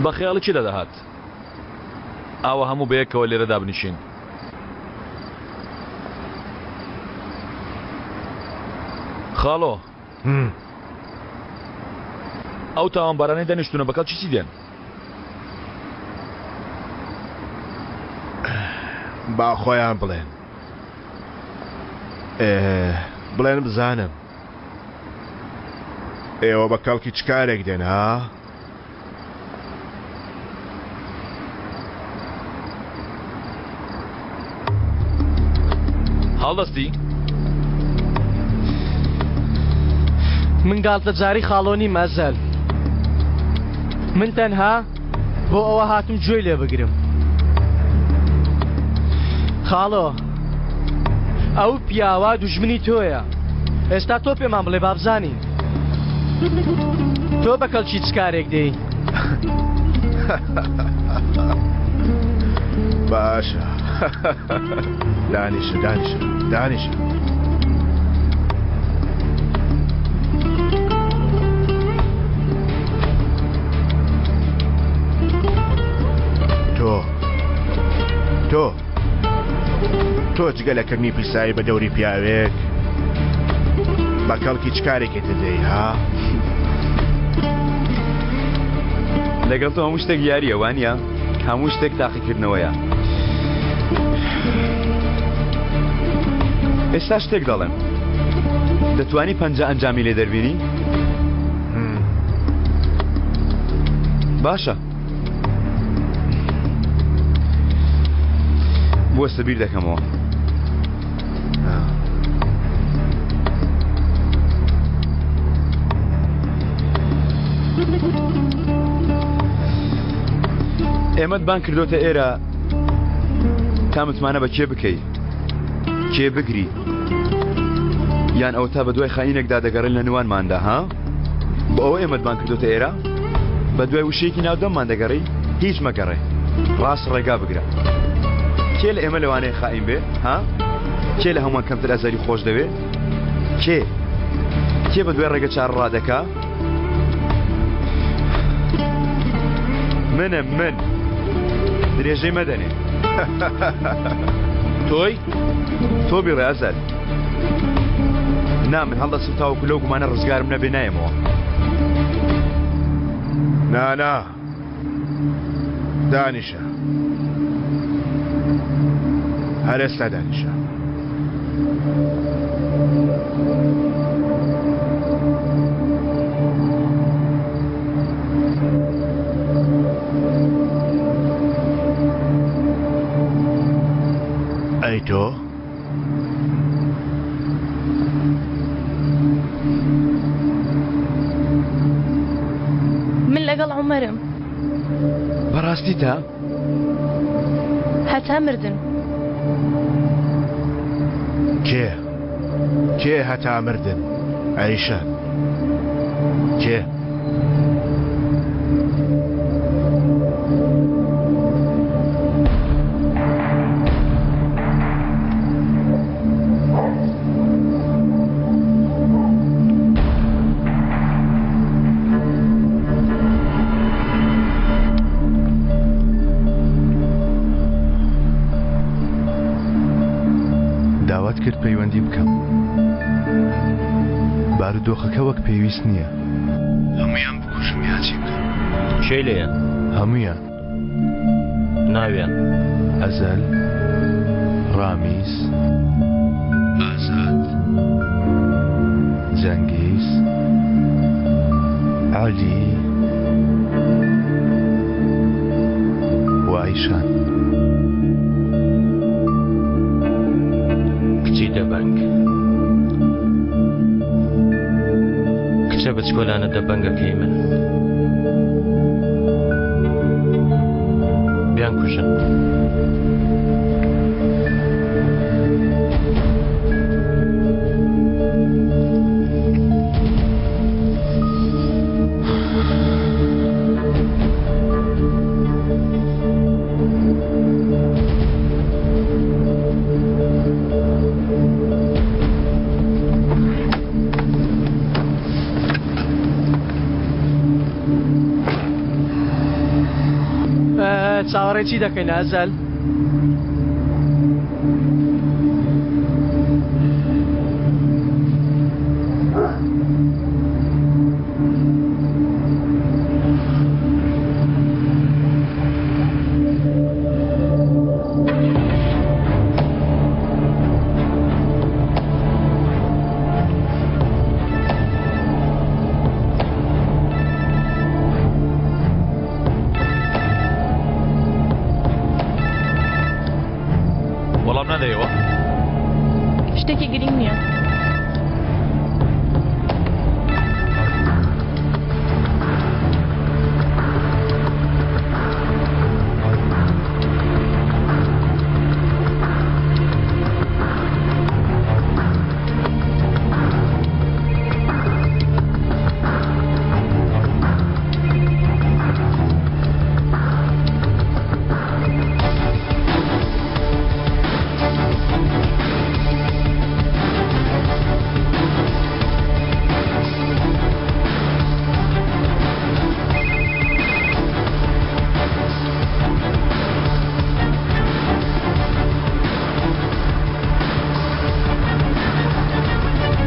بە خەیاڵی کێدا دەهات ئاوا هەموو بەیەکەوە لێرە دابنیشین؟ خاڵۆ ئەو تاوانبارانەی دانیشتوونە بە کەڵکی چی دێن؟ با خۆیان بڵێن. بڵێن بزانم ئێوە بە کەڵکی چ کارێک دێن ها؟ هەڵدەستی؟ من گاڵتەجاری خاڵۆ نیم ئەزەل. من تەنها بۆ ئەوە هاتم گوێی لێ بگرم. خاڵۆ ئەو پیاوە دوژمنی تۆیە. ئێستا تۆ پێمان بڵێ با بزانین تۆ بە کەڵکی چ کارێک دێی؟ باشە دانیشە دانیشە دانیشە. تۆ تۆ تۆ جگە لە کردنی پیسایی بە دەوری پیاوێک بە کەڵکی چ کارێکی تر دێی ها؟ لەگەڵ تۆ هەموو شتێک یارییە وانە؟ هەموو شتێک تاقیکردنەوەیە. ئێستا شتێک دەڵێم دەتوانی پەنجە ئەنجامی لێ دەربینی؟ باشە بۆستە بیر دەکەمەوە. ئێمەت بان کردۆتە ئێرە تا متمانە بە کێ بکەی کێ بگری یان ئەو تا بە دوای خاینێکدا دەگەڕێن لە نوانماندا ها بۆ ئەوە ئێمەت بان کردۆتە ئێرە بە دوای وشەیەکی ناو دەممان دەگەڕی هیچ مەگەڕێ ڕاست ڕێگا بگرە کێ لە ئێمە لەوانەیە خائین بێ ها کێ لە هەمووان کەمتر ئەزەری خۆش دەوێ کێ کێ بە دوای ڕێگە چار ڕادەکا منم من درێژەی مەدەنێ تۆی تۆ بیڵێ ئەزەل نا من هەڵدەستم تاوەکو لەو گومانە ڕزگارم نەبێ نایەمەوە. نا نا دانیشە هەر ئێستا دانیشە. ئەی تۆ؟ من لەگەڵ عومەرم. بەڕاستی تا؟ هەتا مردن. کێ؟ کێ هەتا مردن؟ ئەیشە کێ؟ داوات کرد پەیوەندی بکەم. بارودۆخەکە وەک پێویست نییە. هەموویان بکوژم یا چی بکەم؟ کێ لێیە؟ هەموویان. ناویان؟ ئەزەل، ڕامیز، ئازاد، جەنگیز، عەلی و ئایشان. کچی دەبەنگ. کچە بچکۆلانە دەبەنگەکەی من. بیانکوژن. چاوەڕێ چی دەکەین ئەزەل؟ وەڵام نادەیەوە؟ شتێکی گرنگ نییە.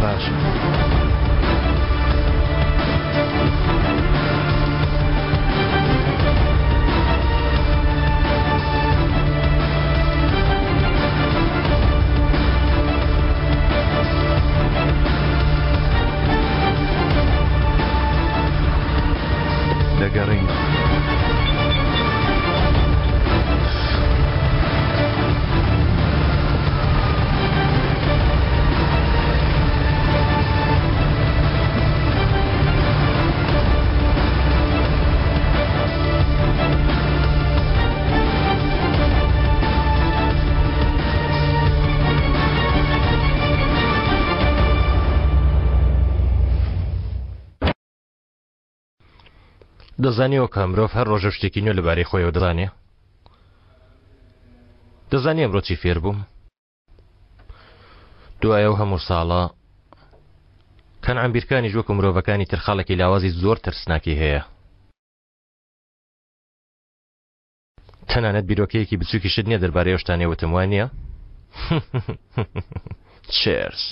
باشە. دەگەڕێینەوە. دەزانی کە مرۆڤ هەر ڕۆژە شتێکی نوێ لەبارەی خۆیەوە دەزانێ؟ دەزانی ئەمڕۆ چی فێر بووم؟ دوای ئەو هەموو ساڵە کەنعان بیرکانیش وەکو مرۆڤەکانی تر خاڵێکی لاوازی زۆر ترسناکی هەیە. تەنانەت بیرۆکەیەکی بچووکیشت نییە دەربارەی ئەو شتانەی وتم، وا نییە؟ چێرس.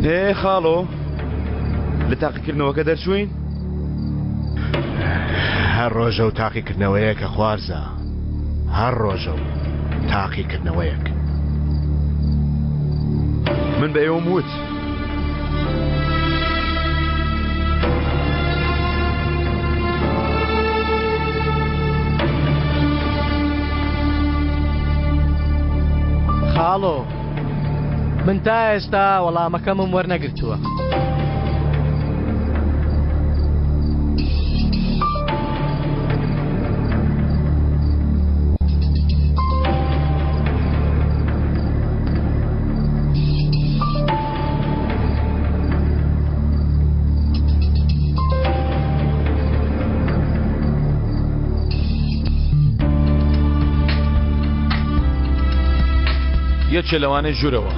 ئێ خاڵۆ لە تاقیکردنەوەکە دەرچووین؟ هەر ڕۆژە و تاقیکردنەوەیەکە خوارزا هەر ڕۆژە و تاقیکردنەوەیەک. من بە ئێوەم وت. خاڵۆ من تا ئێستا وەڵامەکەمم وەرنەگرتووە. یەکێ لەوانەی ژوورەوە.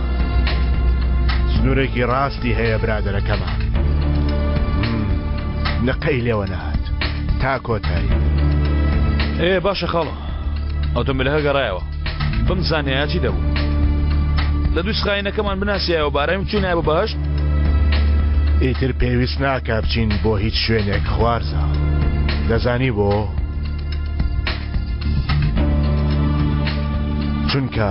سنوورێکی ڕاستی هەیە برادەرەکەمان. نقەی لێوە نەهات تا کۆتایی. ئێ باشە خاڵۆ ئۆتۆمبیلەکە گەڕایەوە بمزانیایە چی دەبوو لە دووی خاینەکەمان بناسیایەوە بارایم چوینایە بۆ بەهەشت. ئیتر پێویست ناکا بچین بۆ هیچ شوێنێک خوارزا دەزانی بۆ؟ چونکە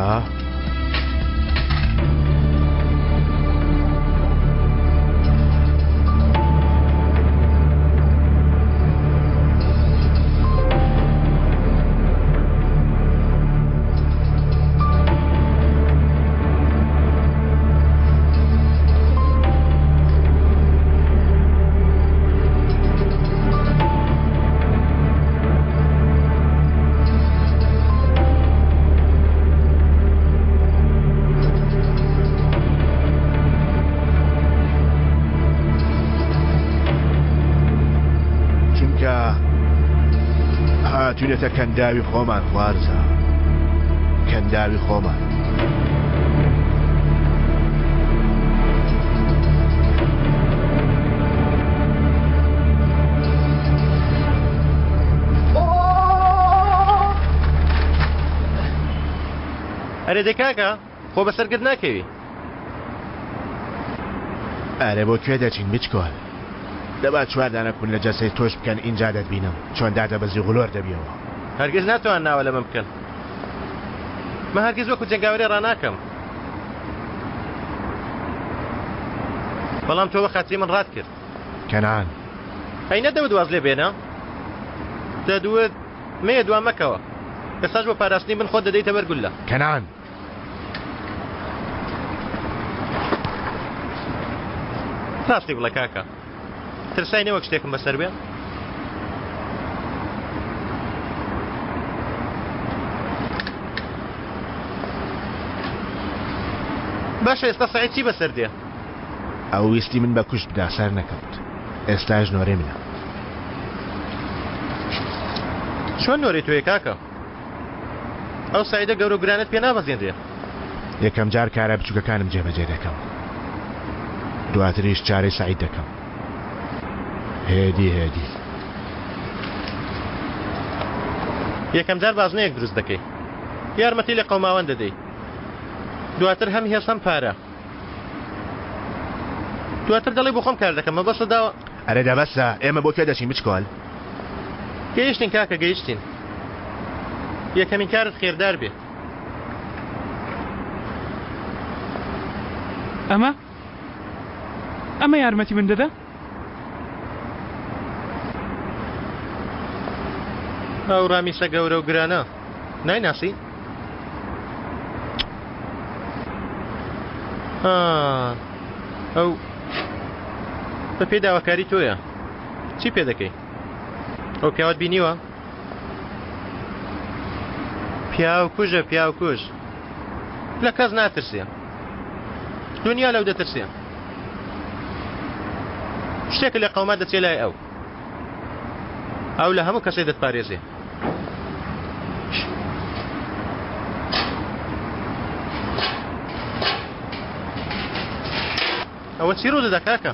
چونکە هاتوینەتە کەنداوی خۆمان خوارزا کەنداوی خۆمان. ئەرێ دەی کاکە خۆ بەسەر گرد ناکەوی. ئەرێ بۆ کوێ دەچین بچکۆل؟ دەبا چوار دانە کون لە جەسەی تۆش بکەن ئینجا دەتبینم چۆن دادەبەزی غلۆر دەبیەوە. هەرگیز ناتوان ناوە لە من بکەن. من هەرگیز وەکو جەنگاوەرێ ڕاناکەم. بەڵام تۆ بە خاتری من ڕات کرد. کەنعان. ئەی نەدەوت واز لێ بێنە؟ دەدوت مەیە دوا مەکەوە. ئێستاش بۆ پاراستنی من خۆت دەدەیتە بەر گوللە. کەنعان. ڕاستی بڵێ کاکە. ترسای نەوەک شتێکم بەسەر بێ؟ باشە ئێستا سەعید چی بەسەر دێ؟ ئەو ویستی من بە کوشت بدا سەر نەکەوت ئێستاش نۆرەی منە. چۆن نۆرەی تۆیە کاکە؟ ئەو سەعیدە گەورە و گرانەت پێ نابەزێنرێ. یەکەم جار کارە بچوکەکانم جێبەجێ دەکەم دواتریش چارەی سەعید دەکەم هێدی هێدی. یەکەم جار بازنەیەک دروست دەکەی یارمەتی لێ قەوماوان دەدەی دواتر هەم هێز هەم پارە دواتر دەڵێی بۆ خۆم کار دەکەم مەبەستە داوە. ئەرێ دە بەسە ئێمە بۆ کوێ دەچین بچکۆل؟ گەیشتین کاکە گەیشتین یەکەمین کارت خێردار بێ. ئەمە ئەمە یارمەتی من دەدا؟ ئەو ڕامیسە گەورە و گرانە نایناسی؟ ئەو بە پێی داواکاری تۆیە چی پێ دەکەی؟ ئەو پیاوەت بینیوە؟ پیاو کوژە پیاو کوژ لە کەس ناترسێ دنیا لەو دەترسێ شتێک لە قەوما دەچێ لای ئەو ئەو لە هەموو کەسێ دەتپارێزێ ئەوە چی ڕوو دەدا کاکە؟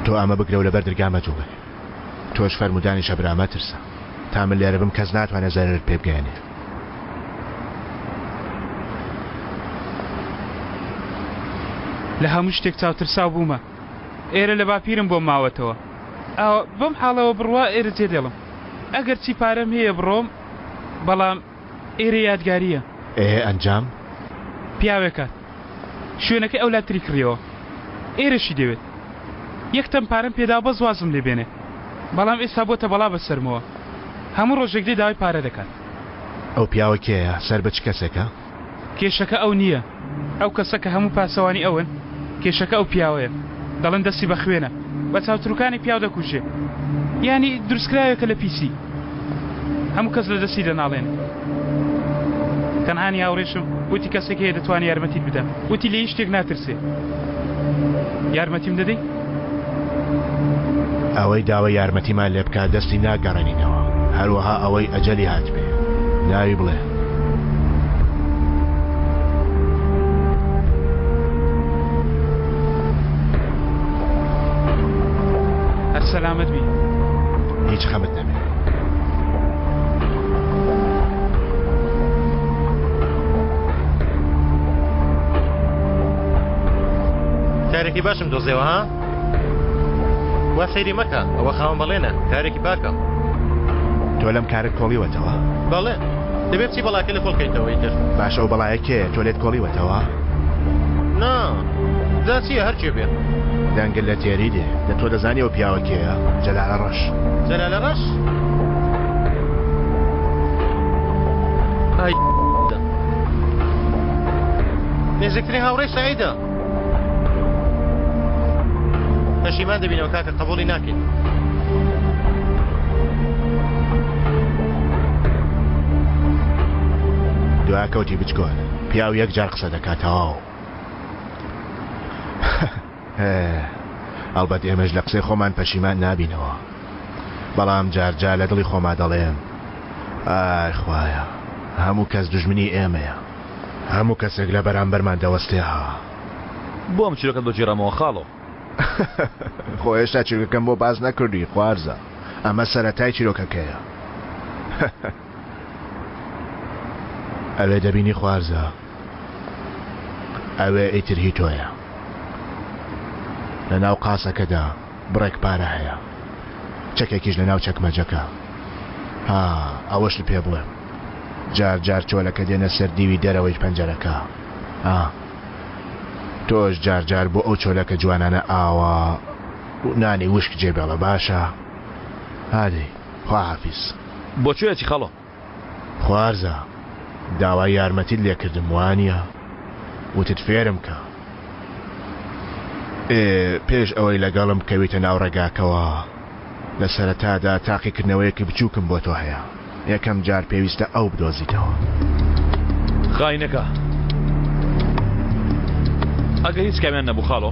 تۆ ئەمە بگرە و لەبەر درگا مەجوڵێ. تۆش فەرموو دانیشە برا مەترسە. تا من لێرە بم کەس ناتوانێ زەرەرت پێ بگەیەنێ. لە هەموو شتێک چاوترساو بوومە. ئێرە لە باپیرم بۆم ماوەتەوە. ئاوا بەم حاڵەوە بڕوا ئێرە جێ دێڵم. ئەگەرچی پارەم هەیە بڕۆم، بەڵام ئێرە یادگارییە. ئێ ئەنجام؟ پیاوێک هات. شوێنەکەی ئەولاتری کڕیەوە. ئێرەشی دەوێت. یەک تەن پارەم پێدا بەس وازم لێ بێنێ. بەڵام ئێستا بۆتە بەڵا بەسەرمەوە. هەموو ڕۆژێک دێ داوای پارە دەکات. ئەو پیاوە کێیە؟ سەر بە چ کەسێکە؟ کێشەکە ئەو نییە. ئەو کەسە کە هەموو پاسەوانی ئەون. کێشەکە ئەو پیاوەیە. دەڵێن دەستی بە خوێنە. بە چاوتروکانی پیاو دەکوژێ. یانی دروستکراوێکە لە پیسی. هەموو کەس لە دەستی دەناڵێنێ. کەنعانی هاوڕێشم وتی کەسێک هەیە دەتوانێ یارمەتیت بدا. وتی لە هیچ شتێک ناترسێ. یارمەتیم دەدەی؟ ئەوەی داوای یارمەتیمان لێ بکات دەستی ناگەڕێنینەوە. هەروەها ئەوەی ئەجەلی هاتبێ. ناوی بڵێ. هەر سەلامەت بی. هیچ خەمت نەبێ. کارێکی باشم دۆزیەوە ها؟ وا سەیری مەکە ئەوە خاوەن بەڵێنە کارێکی پاکە. تۆ لەم کارت کۆڵیوەتەوە؟ بەڵێ دەبێت بچی بەڵاکە لە کۆڵ کەیتەوە ئیتر. باشە ئەو بەڵایە کێیە تۆ لێت کۆڵیوەتەوە؟ نا جا چییە هەر کێ بێ. دەنگت لە تێری دێ دە تۆ دەزانی ئەو پیاوە کێیە؟ جەلالە ڕەش. جەلالە ڕەش؟ ئای نزیکترین هاوڕێی سەعیدە. پەشیمان دەبینەوە کاکە قبوڵی ناکەین. دواکەوتی بچکۆل پیاو یەک جار قسە دەکات تەواو. ئەڵبەت ئێمەش لە قسەی خۆمان پەشیمان نابینەوە بەڵام جار جار لە دڵی خۆما دەڵێم ئای خوایە هەموو کەس دوژمنی ئێمەیە هەموو کەسێک لە بەرامبەرمان دەوەستێ ها. بۆ ئەم چیرۆکەت بۆ گێڕامەوە خاڵۆ؟ خۆ هێشتا چیرۆکەکەم بۆ باس نەکردووی خوارزا ئەمە سەرەتای چیرۆکەکەیە. ئەوێ دەبینی خوارزا؟ ئەوێ ئیتر هی تۆیە. لە ناو قاسەکەدا بڕێک پارە هەیە. چەکێکیش لە ناو چەکمەجەکە. ها، ئەوەشت پێ بڵێم. جار جار چۆلەکە دێنە سەر دیوی دەرەوەی پەنجەرەکە. ها. تۆش جار جار بۆ ئەو چۆلەکە جوانانە ئاوا نانی وشک جێ بێڵە باشە؟ هادەی، خواحافیز. بۆ کوێ ئەچی خاڵۆ؟ خوارزا، داوای یارمەتیت لێ کردم وانیە؟ وتت فێرم کە. ئێ پێش ئەوەی لەگەڵم بکەویتە ناو ڕێگاکەوە، لە سەرەتادا تاقیکردنەوەیەکی بچووکم بۆ تۆ هەیە. یەکەم جار پێویستە ئەو بدۆزیتەوە. خاینەکە. ئەگەر هیچ کامیان نەبوو خاڵۆ؟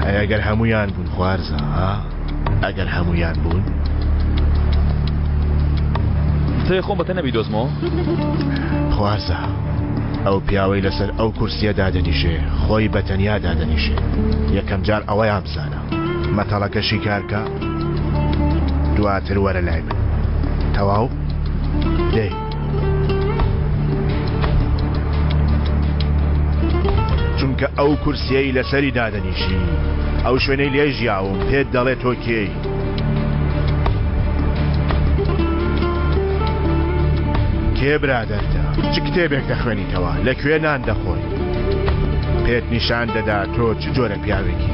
ئەی ئەگەر هەموویان بوون خوارزا ها؟ ئەگەر هەموویان بوون؟ دەتەوێ خۆم بەتەنە بیدۆزمەوە؟ خوارزا ئەو پیاوەی لەسەر ئەو کورسیە دادەنیشێ خۆی بە تەنیا دادەنیشێ. یەکەم جار ئەوەیان بزانە. مەتەڵەکە شیکارکە دواتر وەرە لای من. تەواو؟ دەی. چونکە ئەو کورسیەی لەسەری دادەنیشی ئەو شوێنەی لێ ژیاوم پێت دەڵێ تۆ کێی. کێ برادەرتە؟ چ کتێبێک دەخوێنیتەوە؟ لە کوێ نان دەخۆی؟ پێت نیشان دەدا تۆ چ جۆرە پیاوێکی.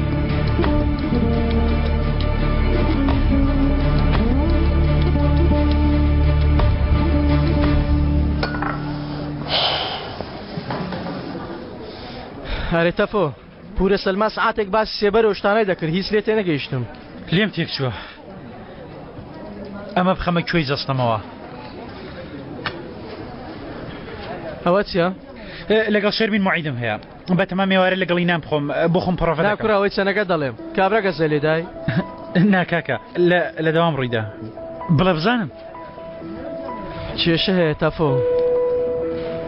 ئەرێ تەفۆ پورە سەلما سعاتێک باسی سێبەر و شتانای دەکرد هیچ لێ تێنەگەیشتم. لێم تێکچووە ئەمە بخەمە کوێی جەستەمەوە. ئەوە چییە؟ لەگەڵ شەرمین موعیدم هەیە بەتەمام ئێوارە لەگەڵی نان بخۆم بۆ خۆم پڕۆڤە دەکەم. نا کوڕە ئەوەی چەنەکە دەڵێم کابرا گەزە لێدای. نا کاکە لە دەوام ڕوویدا بڵێ بزانم. کێشە هەیە تەفۆ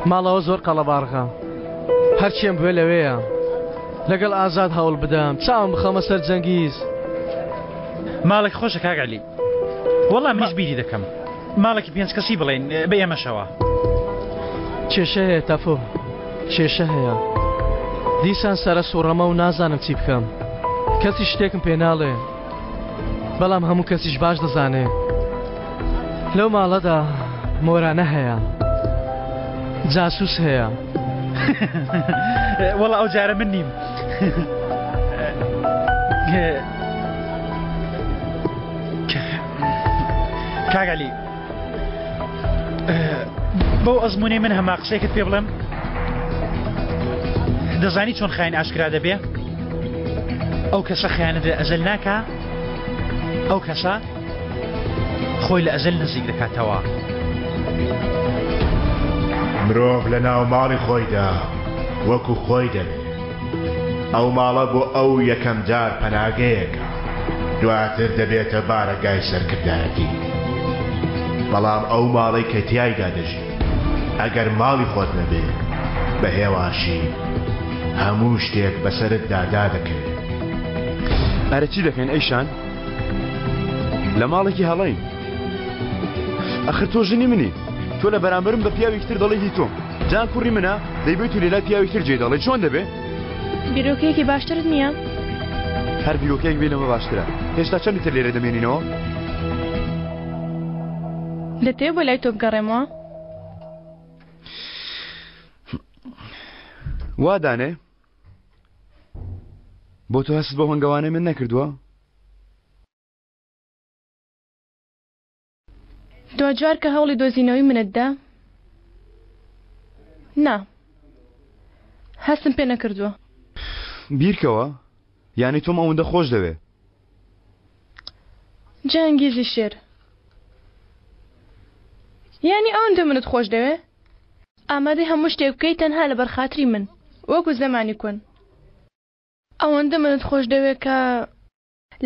ماڵەوە زۆر قەڵەباڕغە هەرچێم بوێ لەوێیە لەگەڵ ئازاد هەوڵ بدەم چاوم بخەمە سەر جەنگیز. ماڵێک خۆشە کاک عەلی وەڵا منیش بیری دەکەم ماڵێکی پێنج کەسی بڵێن بە ئێمەشەوە. کێشە هەیە تەفۆ کێشە هەیە دیسان سەرە سوڕەمە و نازانم چی بکەم کەسی شتێکم پێ ناڵێ بەڵام هەموو کەسیش باش دەزانێ لەو ماڵەدا مۆرانە هەیە جاسوس هەیە. وەڵا ئەو جارە من نیم. کاک عەلی بەو ئەزمونەی من هەما قسەیەکت پێ بڵێم دەزانی چۆن خاین ئاشکرا دەبێ ئەو کەسە خیانەت لە ئەزەل ناکا ئەو کەسە خۆی لە ئەزەل نزیک دەکاتەوە. مرۆڤ لە ناو ماڵی خۆیدا وەکو خۆی دەبێ. ئەو ماڵە بۆ ئەو یەکەم جار پەناگەیەکە، دواتر دەبێتە بارەگای سەرکردایەتی. بەڵام ئەو ماڵەی کە تیایدا دەژی، ئەگەر ماڵی خۆت نەبێ، بە هێواشی هەموو شتێک بەسەرتدا دادەکەوێ. ئەرە چی دەکەین ئەی شان؟ لە ماڵێکی هەڵەین. ئەخر تۆ ژنی منی، تۆ لە بەرامبەرم بە پیاوێکی تر دەڵێی هی تۆم. جان کوڕی منە، دەیبەیت و لەلای پیاوێکی تر جێی دەڵێی، چۆن دەبێ؟ بیرۆکەیەکی باشترت نییە؟ هەر بیرۆکەیەک بێ لەمە باشترە. هێشتا چەندی تر لێرە دەمێنینەوە؟ دەتەوێ بۆ لای تۆ بگەڕێمەوە؟ وا دانێ بۆ تۆ هەستت بەو هەنگەوانەی من نەکردووە؟ دواجار کە هەوڵی دۆزینەوەی منت دا؟ نا، هەستم پێ نەکردووە. بیرکەوە، یانی تۆم ئەوەندە خۆش دەوێ. جەنگیزی شێر، یانی ئەوەندە منت خۆش دەوێ؟ ئامادەی هەموو شتێک بکەی تەنها لەبەر خاتری من، وەکو زەمانی کۆن. ئەوەندە منت خۆش دەوێ کە.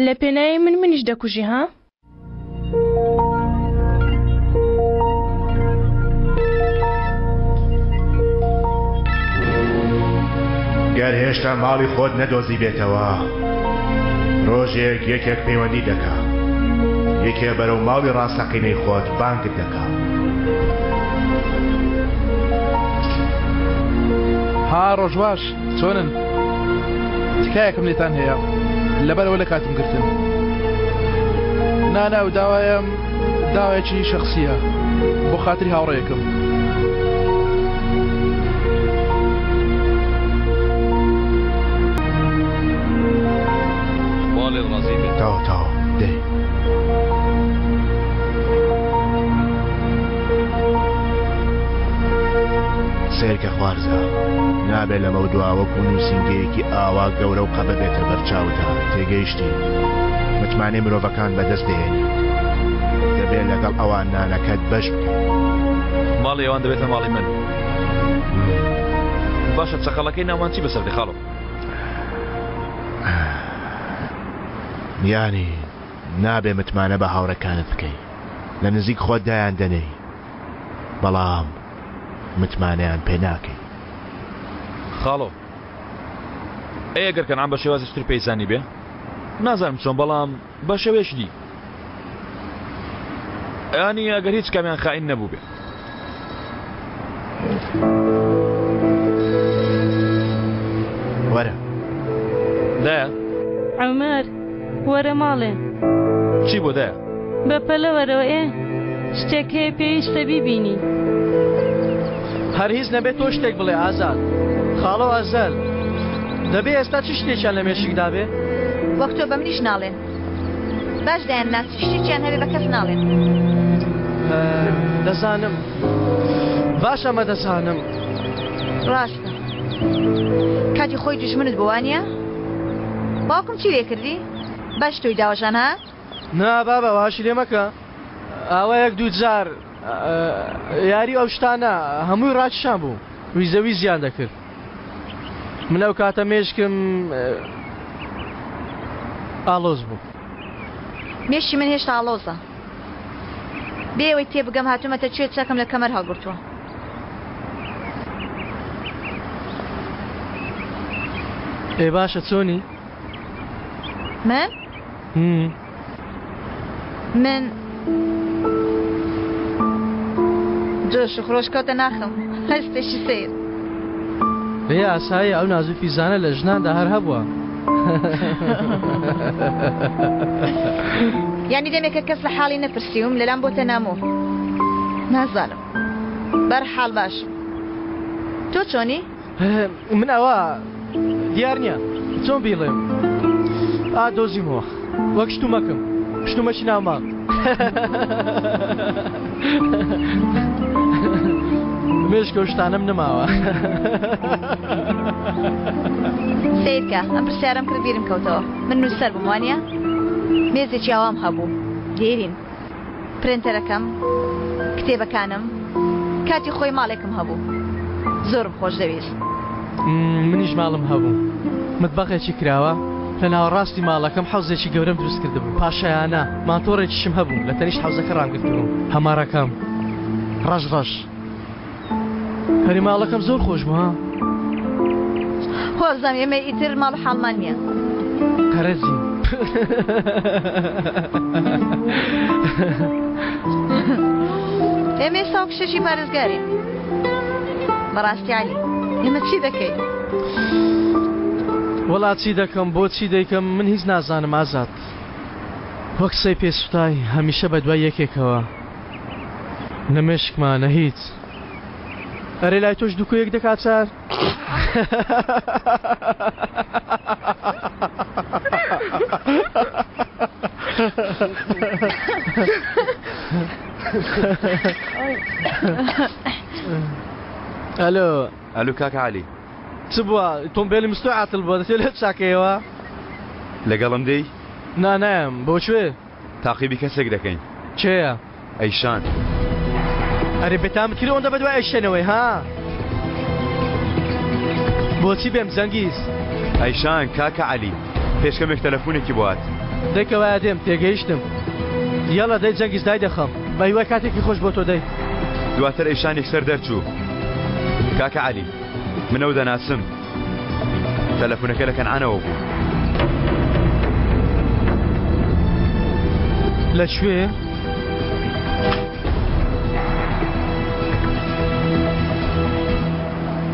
لە پێناوی من منیش دەکوژی ها؟ گەر هێشتا ماڵی خۆت نەدۆزیبێتەوە ڕۆژێک یەکێک پەیوەندی دەکا یەکێ بەرەو ماڵی ڕاستەقینەی خۆت بانگت دەکا. ها ڕۆژ باش چۆنن؟ تکایەکم لێتان هەیە لەبەرەوە لە کاتم گرتن نانا و داوایم داوایەکی شخصیە بۆ خاتری هاوڕێیەکم تاو تاو دەی سەیرکە خوارزا نابێ لەمەو دوا وەکو نووسینگەیەکی ئاوا گەورە و قەبە بێتە بەرچاوتا تێگەیشتی متمانەی مرۆڤەکان بەدەست دێنیت دەبێت لەگەڵ ئەوان نانەکەت بەش بکەیت ماڵی ئەوان دەبێتە ماڵی من باشە چەقەڵەکەی ناومان چی بەسەر دێ خاڵۆ یانی نابێ متمانە بە هاوڕێکانت بکەی لە نزیک خۆت دایان دەنێی بەڵام متمانەیان پێ ناکەی. خاڵۆ ئەی ئەگەر کەنعان بە شێوازێکی تر پێی زانیبێ؟ نازانم چۆن بەڵام بە شێوەیەکی دی. یانی ئەگەر هیچ کامیان خائین نەبووبێ. وەرە. دایە. عومەر وەرە ماڵێ. چی بۆ دایە؟ بە پەلە وەرەوە ئێ شتێک هەیە پێویستە بیبینی. هەر هیچ نەبێت تۆ شتێک بڵێ ئازاد. خاڵۆ ئەزەل دەبێ ئێستا چ شتێکیان لە مێشکدا بێ؟ وەک تۆ بە منیش ناڵێن. باش دەیان ناسی شتێکیان هەبێ بە کەس ناڵێن. دەزانم باش ئەمە دەزانم. ڕاستە کاتی خۆی دوژمنت بوو وانییە؟ باوکم چی لێ کردی؟ باش تۆی داوەژان ها؟ نا بابە واشی لێ مەکە ئاوا یەک دوو جار یاری ئەو شتانە هەمووی ڕاکیشان بوو ویزە ویزیان دەکرد من ئەو کاتە مێشکم ئاڵۆز بوو. مێشکی من هێشتا ئاڵۆزە. بێ ئەوەی تێبگەم هاتوومەتە کوێ چەکم لە کەمەر هەڵگرتووە. ئێ باشە چۆنی؟ من؟ من جۆش و خرۆش کەوتە ناخم هەستێکی سەیر. ئێ ئاساییە ئەو ناز و فیزانە لە ژناندا هەر هەبووە. یانی دەمێکە کەس لە حاڵی نەپرسیوم لەلام بۆتە نامۆ نازانم بەرحاڵ باشم تۆ چۆنی؟ من ئەوە دیار نییە چۆن بیڵێم ئا دۆزیمەوە وەک شتومەکم شتومەکی ناو ماڵ مێشکە و شتانم نەماوە. سەیرکە ئەم پرسیارەم کرد بیرم کەوتەوە من نووسەر بووم وانە مێزێکی ئاوام هەبوو دێرین پرێنتەرەکەم، کتێبەکانم، کاتی خۆی ماڵێکم هەبوو. زۆرم خۆش دەویست. منیش ماڵم هەبوو. متبەخێکی کراوە، لە ناوەڕاستی ماڵەکەم حەوزێکی گەورەم دروست کردبوو. پاشایانە، ماتۆڕێکیشم هەبوو، لە تەنیشت حەوزەکە ڕامگرتبوو. هەمارەکەم ڕەش ڕەش. ئەرێ ماڵەکەم زۆر خۆش بوو ها. وابزانم ئێمە ئیتر ماڵ و حاڵمان نییە. قەرەجی. ئێمە ئێستا وەک شەشی پارێزگارین. بەڕاستی عەلی ئێمە چی دەکەین؟ وەڵا چی دەکەم بۆچی دەیکەم من هیچ نازانم ئازاد. وەک سەی پێ سوتای هەمیشە بەدوای یەکێکەوە. نە مێشکما نە هیچ. ئەرێ لای تۆش دوو کۆیەک دەکا چار؟ ئەلۆ ئەلو کاکە عەلی چ بووە تۆمبێلی مستۆ عاتل بووە دەچێت لێ چاکەیەوە لەگەڵم دێی نا نایەم بۆ کوێ تاقیبی کەسێک دەکەین. کێیە؟ ئەیشان. ئەرێ بێتامت کرد ئەوەندە بەدوای ئەیشەنەوەی ها؟ بۆچی بێم جەنگیز؟ ئەیشان کاکە عەلی پێش کەمێک تەلەفونێکی بۆ هات. دەی کەوایە دێم تێگەیشتم. یەڵە دەی جەنگیز دایدەخەم. بە هیوای کاتێکی خۆش بۆ تۆ دەی. دواتر ئەیشان یەکسەر دەرچوو. کاکە عەلی من ئەو دەناسم. تەلەفونەکە لە کەنعانەوە بوو. لە کوێ؟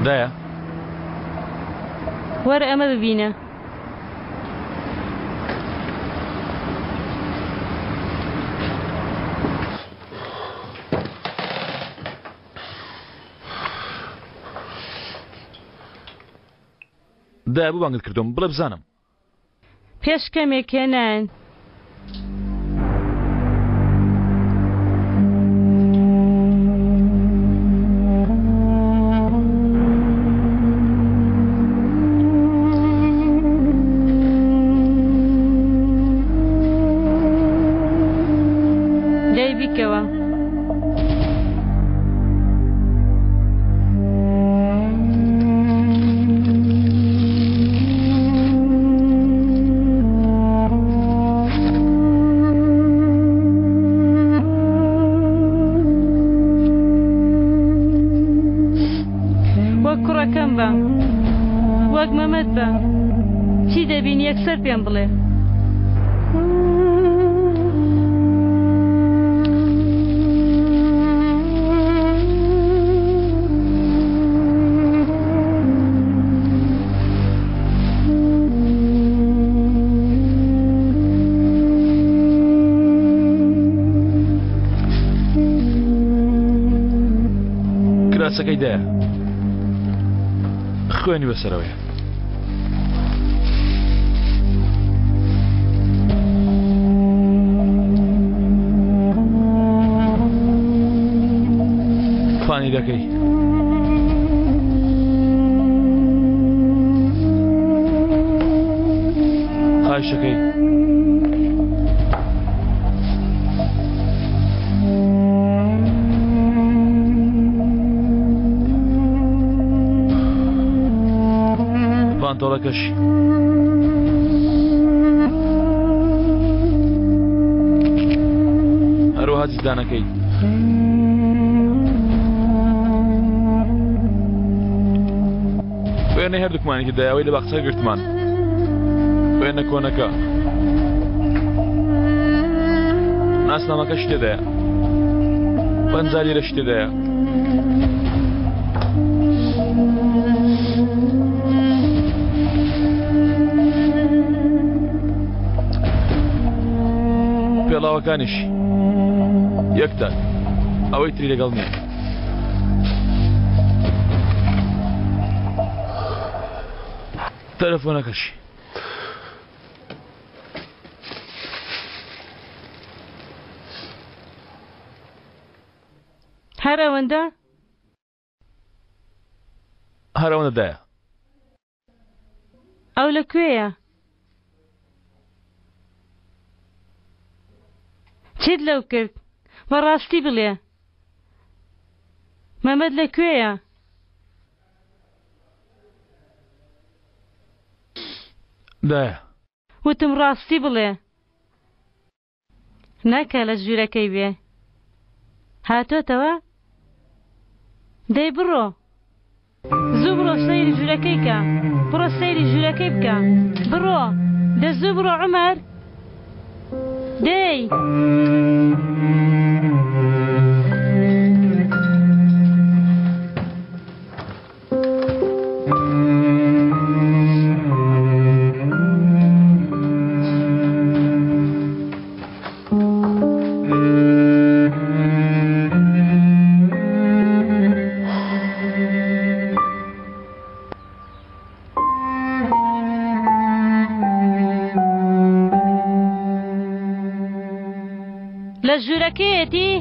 دایە. وەرە ئەمە ببینە. دایە بۆ بانگت کردوم بڵێ بزانم. پێش کەمێک هێنایان. دەی بیکەوە. وەک کوڕەکەم بە وەک مەمەد بە چی دەبینی یەکسەر پێم بڵێ. کراسەکەی دایە خوێنی بەسەرەوەیە. فانی دەکەی. قایشەکەی. پانتۆڵەکەشی. هەروەها جزدانەکەی. وێنەی هەردووکمانی تێدایە ئەوەی لە باخچە گرتمان. وێنە کۆنەکە. ناسنامەکەشی تێدایە. 50 لیرەشی تێدایە. پێڵاوەکانیشی یەک تاک ئەوەی تری لەگەڵ نییە. تەلەفۆنەکەشی. هەر ئەوەندە؟ هەر ئەوەندە دایە. ئەو لە کوێیە؟ چیت لەو کرد؟ بە ڕاستی بڵێ. مەمەد لە کوێیە؟ دایە. وتم ڕاستی بڵێ. نەکا لە ژوورەکەی بێ. هاتۆتەوە؟ دەی بڕۆ. زوو بڕۆ سەیری ژوورەکەی کە. بڕۆ سەیری ژوورەکەی بکە. بڕۆ. دە زوو بڕۆ عومەر. دەی. لە ژوورەکەیەتی؟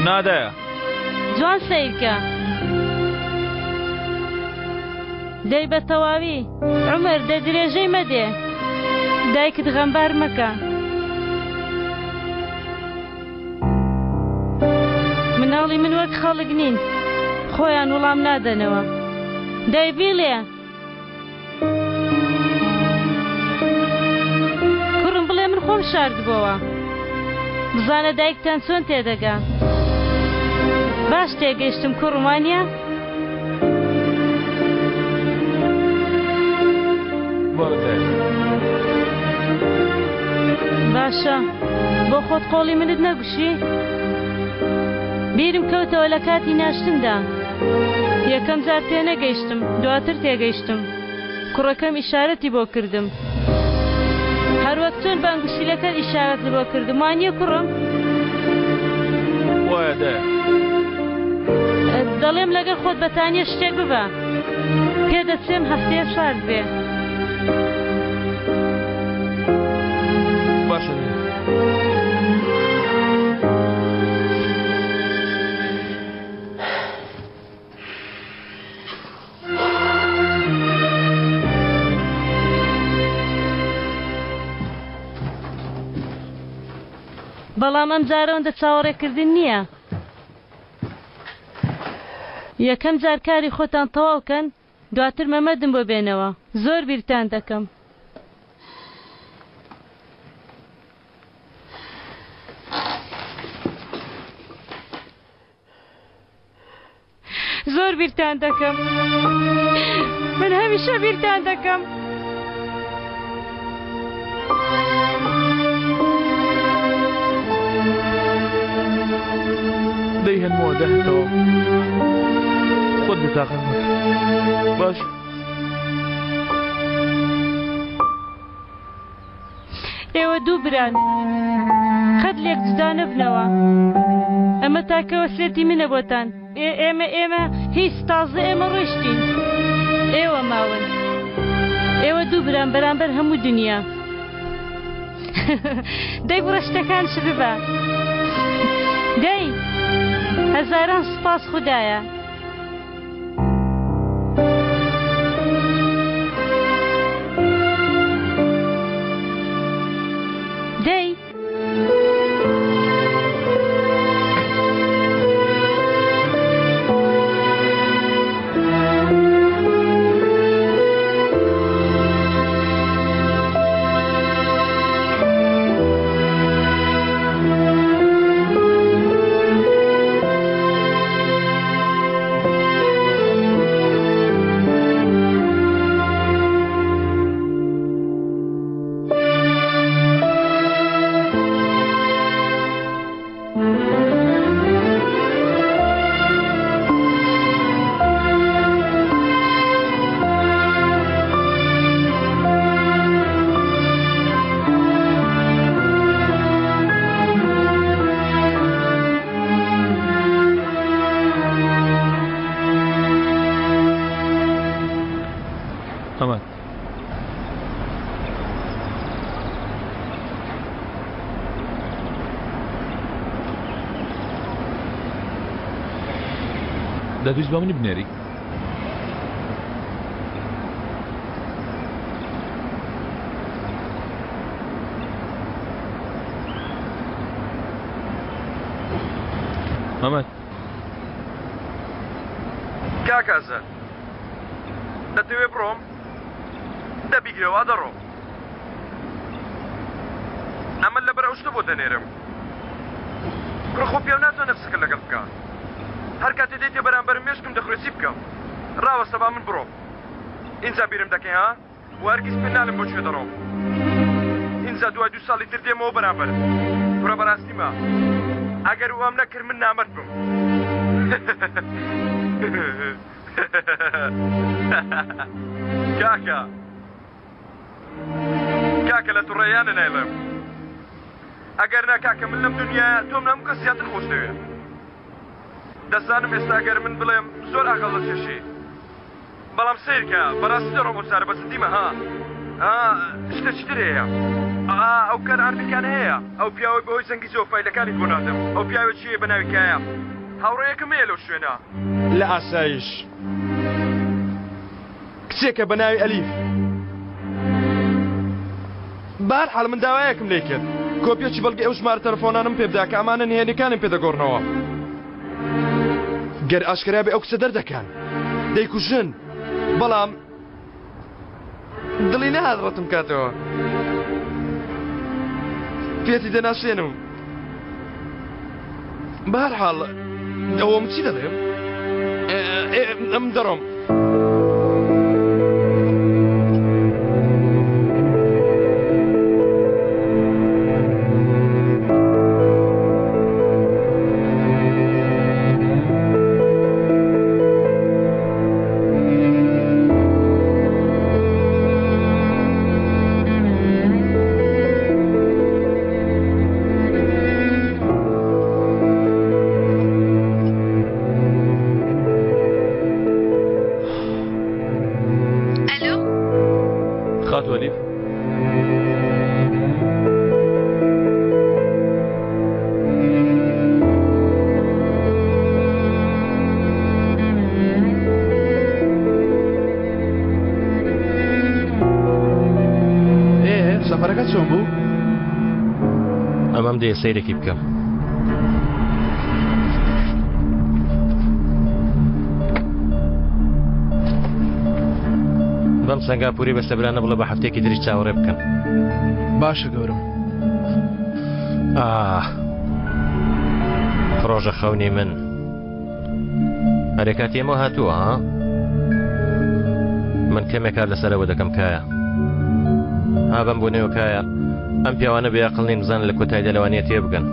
نادایە. جوان سەیرکە. دەی بە تەواوی. عومەر دە درێژەی مەدێ. دایکت غەمبار مەکە. مناڵی من وەک خەڵک نین. خۆیان وڵام نادەنەوە. دەی بیڵێ. کوڕم بڵێ من خۆم شاردبۆوە. بزانە دایکتان چۆن تێدەگا. باش تێگەیشتم کوڕم وانیە؟ باشە بۆ خۆت قۆڵی منت نەگوشی؟ بیرم کەوتەوە لە کاتی ناشتندا یەکەم جار تێنەگەیشتم دواتر تێگەیشتم. کوڕەکەم ئیشارەتی بۆ کردم. هەروەک چۆن بە ئەنگوستیلەکەت ئیشارەتت بۆ کردم، وانییە کوڕم؟ وایە دایە. دەڵێم لەگەڵ خۆت بەتانییە شتێک ببە. پێدەچێم هەفتەیە سارد بێ. باشە دایە. بەڵام ئەم جارە ئەوەندە چاوەڕێکردن نییە. یەکەم جار کاری خۆتان تەواو کەن دواتر مەمەدم بۆ بێنەوە. زۆر بیرتان دەکەم. زۆر بیرتان دەکەم من هەمیشە بیرتان دەکەم. دەیهێنمەوە دەهتەوە خۆت بتاقەت مەکە باش. ئێوە دوو بران قەت لێک جودا نەبنەوە ئەمە تاکە وەسێتی منە بۆتان ئێمە ئێمە هیچ تازە ئێمە ڕۆیشتین ئێوە ماون ئێوە دوو بران بەرامبەر هەموو دنیا دەی بڕە شتەکان چ ببە دەی هەزاران سوپاس خودایە. دەی. ئەمان. دەتویست بە منی بنێری؟ مەمەد. کاک ئازاد دەتەوێ بڕۆم؟ دە بیگرە وا دەڕۆم. ئەمە لەبەر ئەو شتە بۆ دەنێرم. کوڕە خۆ پیاو ناتوانێ قسەکە لەگەڵ بکا. هەر کاتێ دێیتە بەرامبەرم مێشکم دەخورێ چی بکەم؟ ڕاوەستە با من بڕۆم. ئینجا بیرم دەکەی ها؟ وە هەرگیز پێت نالێم بۆ کوێ دەڕۆم. ئینجا دوای دوو ساڵی تر دێمەوە بەرامبەرت. کورە بەڕاستیمە ئەگەر وام نەکرد من نامەرد بم. کاکە کاکە لە توڕەیانە نایڵێم. ئەگەر نا کاکە من لەم دنیایە تۆم لە هەموو کەس زیاتر خۆش دەوێ. دەزانم ئێستا گەر من بڵێم زۆر ئاقڵ دەچێشی. بەڵام سەیرکە بەڕاستی دەڕۆم ئەو جارە بە جدیمە ها ها شتێکی تر هەیە ئا ئەو کار ئارمیکانە هەیە ئەو پیاوەی بەهۆی زەنگیزەوە فایلەکانی بۆ ناردم ئەو پیاوێکی هەیە بە ناوی کایە هاوڕێیەکم هەیە لەو شوێنە. لە ئاسایش کچێکە بە ناوی ئەلیف بەهەرحاڵ من داوایەکم لێ کرد کۆپیەکی بەڵگەی ئەو ژمارە تەلەفۆنانەم پێ بدا کە ئەمانە نهێنیەکانم پێ دەگۆڕنەوە. گەر ئاشکرا بێ ئەو کچە دەردەکەن دەیکوژن بەڵام دڵی نەهات ڕەتم کاتەوە پێتی دەناسێنم بەهەرحاڵ ئەوەم چی دەڵێم ئەم دەڕۆم. خاتوو ئەلیف. ئێ سەفەرەکە چۆن بوو؟ ئەمەم دێ سەیرێکی بکەم. بەم سەنگاپوری بەستە برانە بڵێ بە هەفتەیەکی تریش چاوەڕێ بکەن. باشە گەورم. ئاه پڕۆژە خەونی من. ئەرێ کاتی ئێمە هاتووە ها؟ من کەمێک کار لەسەرەوە دەکەم کایە. ها بەم بۆنەوە کایە ئەم پیاوانە بێ ئەقڵ نین بزانن لە کۆتاییدا لەوانەیە تێبگەن.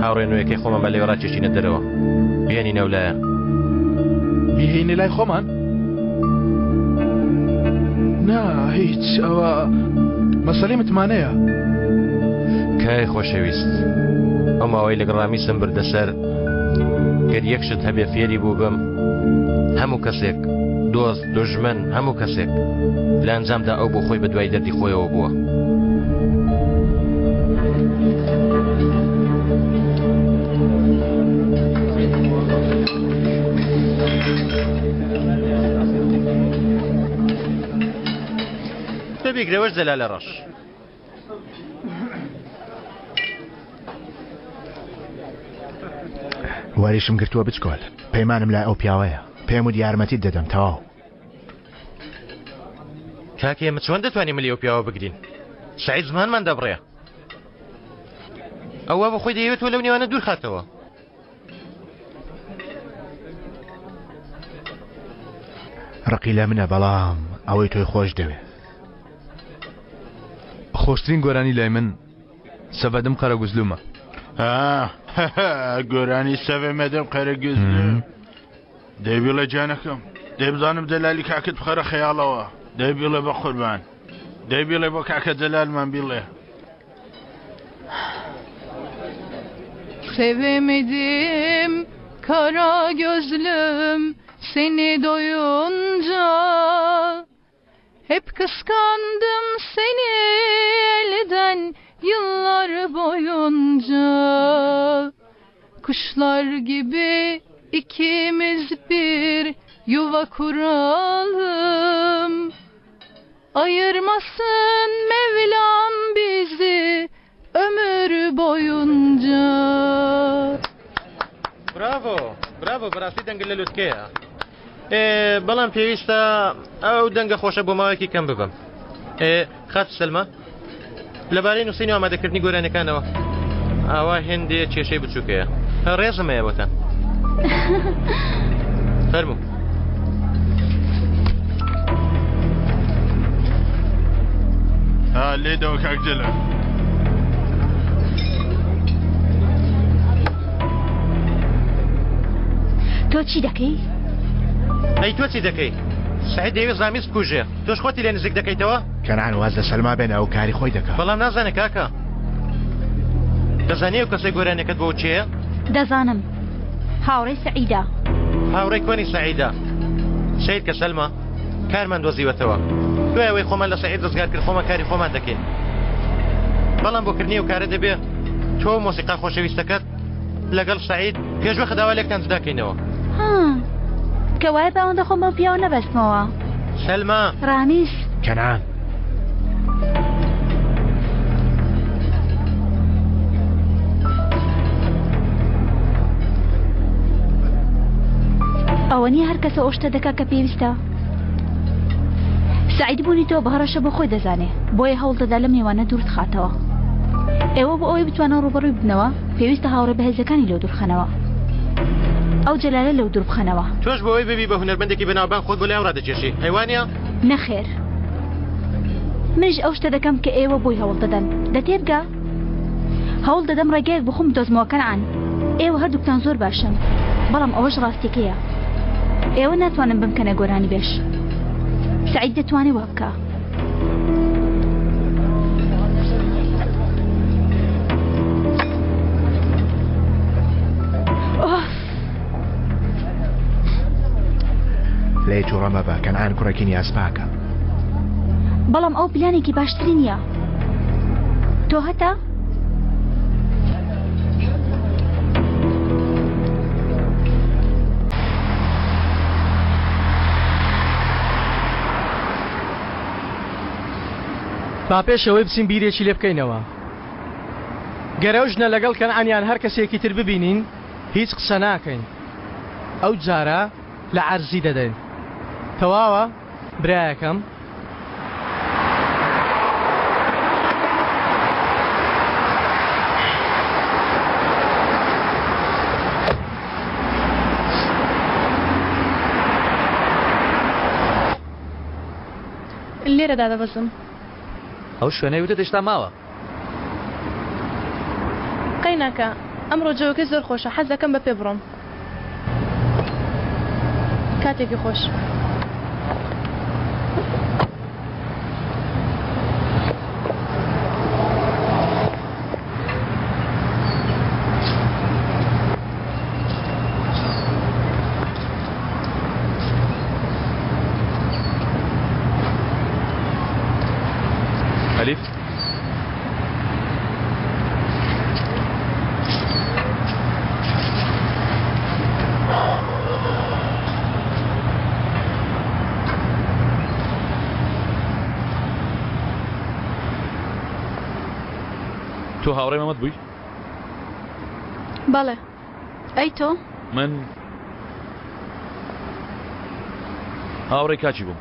هاوڕێ نوێیەکەی خۆمان بە لەوێ ڕاکێشینە دەرەوە. بێنینە ئەو لایە. بیهێینە لای خۆمان؟ نا هیچ ئەوە مەسەلەی متمانەیە. کای خۆشەویست ئەو ماوەی لەگەڵ ڕامیسم بردە سەر گەر یەک شت هەبێ فێری بووبم هەموو کەسێک دۆست دوژمن هەموو کەسێک لە ئەنجامدا ئەو بۆ خۆی بە دوای دەردی خۆیەوە بووە. بیگرەوەش جەلالە ڕەش. وەریشم گرتووە بچکۆل پەیمانم لای ئەو پیاوەیە پێم وت یارمەتیت دەدەم تەواو. کاکە ئێمە چۆن دەتوانین ملی ئەو پیاوە بگرین سەعید زمانمان دەبڕێ ئەوە بە خۆی دەیەوێت تۆ لەو نێوانە دوور خاتەوە. ڕقی لە منە بەڵام ئەوەی تۆی خۆش دەوێ. خۆشترین گۆرانی لای من سەڤەدم قەرەگوزلومە. گۆرانی سەڤەمەدم قەرەگوزلوم. دەی بیڵێ گیانەکەم. دەی بزانم جەلالی کاکت بخەرە خەیاڵەوە. دەی بیڵێ بە قوربان. دەی بیڵێ بۆ کاکە جەلالمان بیڵێ. Sevemedim kara gözlüm seni doyunca Hep kıskandım seni elden yıllar boyunca Kuşlar gibi ikimiz bir yuva kuralım Ayırmasın Mevlam bizi ömür boyunca. براڤۆ براڤۆ بەڕاستی دەنگت لە لوتکەیە ئێ بەڵام پێویستە ئەو دەنگە خۆشە بۆ ماوەیەکی کەم ببم ئێ خاتوو سەلما لەبارەی نووسین و ئامادەکردنی گۆرانیەکانەوە ئاوا هێندێ کێشەی بچووکەیە ڕێزم هەیە بۆتان فەرموو ها لێدەوە کاک جەلال. تۆ چی دەکەی؟ ئەی تۆ چی دەکەی؟ سعید دەیەوێت ڕامیز بکوژێ تۆش خۆتی لێ نزیک دەکەیتەوە؟ کەنعان واز لە سەلما بێنە ئەو کاری خۆی دەکا. بەڵام نازانێ کاکە. دەزانی ئەو کەسەی گۆرانیەکەت بۆ کێیە؟ دەزانم. هاوڕێی سەعیدە. هاوڕێی کۆنی سەعیدە. سەیر کە سەلما کارمان دۆزیوەتەوە. دوای ئەوەی خۆمان لە سەعید ڕزگار کرد خۆمان کاری خۆمان دەکەین. بەڵام بۆ کردنی ئەو کارە دەبێ تۆ و مۆسیقا خۆشەویستەکەت لەگەڵ سەعید پێشوەخت داوا لێکتان جودا کەینەوە. ها کەوایە با ئەوەندە خۆم بەو پیاوە نەبەستمەوە. سەلما. ڕامیز. کەنعان. ئەوە نییە هەر کەسە ئەو شتە دەکا کە پێویستە. سەعید بوونی تۆ بە هەڕەشە بۆ خۆی دەزانێ بۆیە هەوڵ دەدا لەم نێوانە دوورت خاتەوە. ئێوە بۆ ئەوەی بتوانن ڕووبەڕووی ببنەوە پێویستە هاوڕێ بەهێزەکانی لەو دوورخەنەوە. ئەو جەلالە لەو دوور بخەنەوە. تۆش بۆ ئەوەی ببی بە هونەرمەندێکی بەناوبانگ خۆت بۆ لای ئەو ڕادەکێشی ئەی وانیە؟ نەخێر. منیش ئەو شتە دەکەم کە ئێوە بۆی هەوڵ دەدەن. دە تێبگە. هەوڵ دەدەم ڕێگایەک بۆ خۆم بدۆزمەوە کەنعان. ئێوە هەردووکتان زۆر باشن. بەڵام ئەوەش ڕاستیەکەیە. ئێوە ناتوانن بمکەنە گۆرانیبێژ. سەعید دەتوانێ وا بکا. ئۆف. لێی توڕە مەبە کەنعان کوڕێکی نیازپاکە. بەڵام ئەو پلانێکی باشتری نییە. تۆ هەتە؟ با پێش ئەوەی بچین بیرێکی لێ بکەینەوە. گەر ئەو ژنە لەگەڵ کەنعان یان هەر کەسێکی تر ببینین هیچ قسە ناکەین. ئەو جارە لە عەرزی دەدەین. تەواوە برایەکەم؟ لێرە دادەبەزم. ئەو شوێنەی وتت هێشتا ماوە؟ قەیناکە، ئەمڕۆ جەوەکەی زۆر خۆشە، حەز دەکەم بە پێ بڕۆم. کاتێکی خۆش. ئەلیف تۆ هاوڕێ مەمەد بووی؟ بەڵێ ئەی تۆ؟ من هاوڕێی کاکی بووم.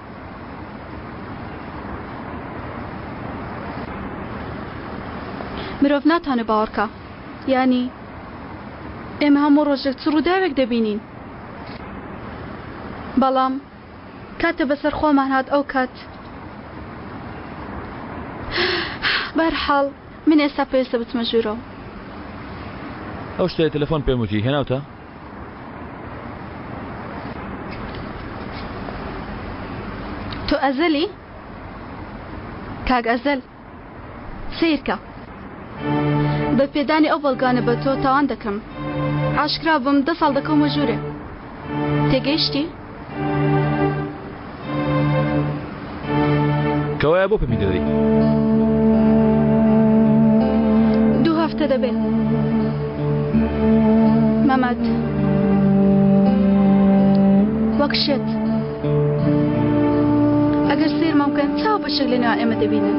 مرۆڤ ناتوانێت باوەڕکا یانی ئێمە هەموو ڕۆژێک چ ڕووداوێک دەبینین بەڵام کاتێ بەسەر خۆمان هات ئەو کات بەرحاڵ من ئێستا پێویستە بچمە ژوورەوە. ئەو شتەی تەلەفۆن پێم وتی هێناوتە؟ تۆ ئەزەلی؟ کاک ئەزەل سەیرکە بە پێدانی ئەو بەڵگانە بە تۆ تاوان دەکەم ئاشکرا بم دە ساڵ دەکەومە ژوورێ تێگەیشتی؟ کەوایە بۆ پێمی دەدەی؟ دوو هەفتە دەبێ مەمەد وەک شێت ئەگەر سەیرمان بکەن چاو بەشێک لە نێوان ئێمە دەبینن.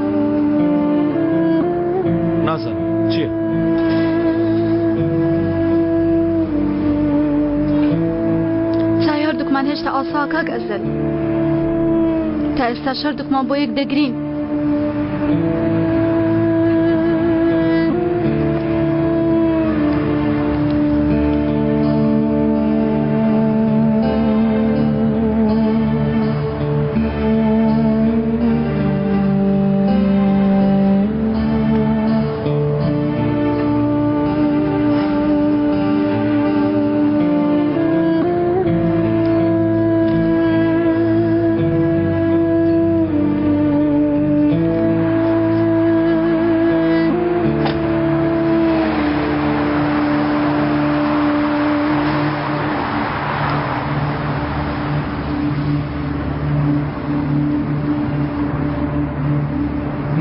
نازانم چییە؟ چاوی هەردووکمان هێشتا ئاساوە کاک ئەزەل. تا ئێستاش هەردووکمان بۆ یەک دەگرین.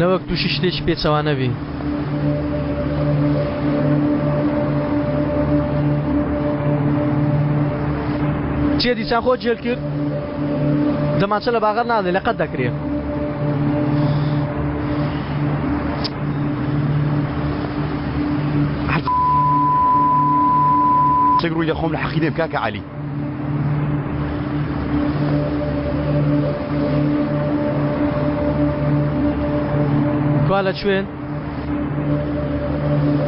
نەوەک تووشی شتێکی پێچەوانە بی. چیە دیسان خۆت جێل کرد؟ دەمانچە لە باغەر نادەی لە قەد دەکرێ. شتێک ڕووی دەخۆم لە حەقی دێم کاکە عەلی. کوا لە کوێن؟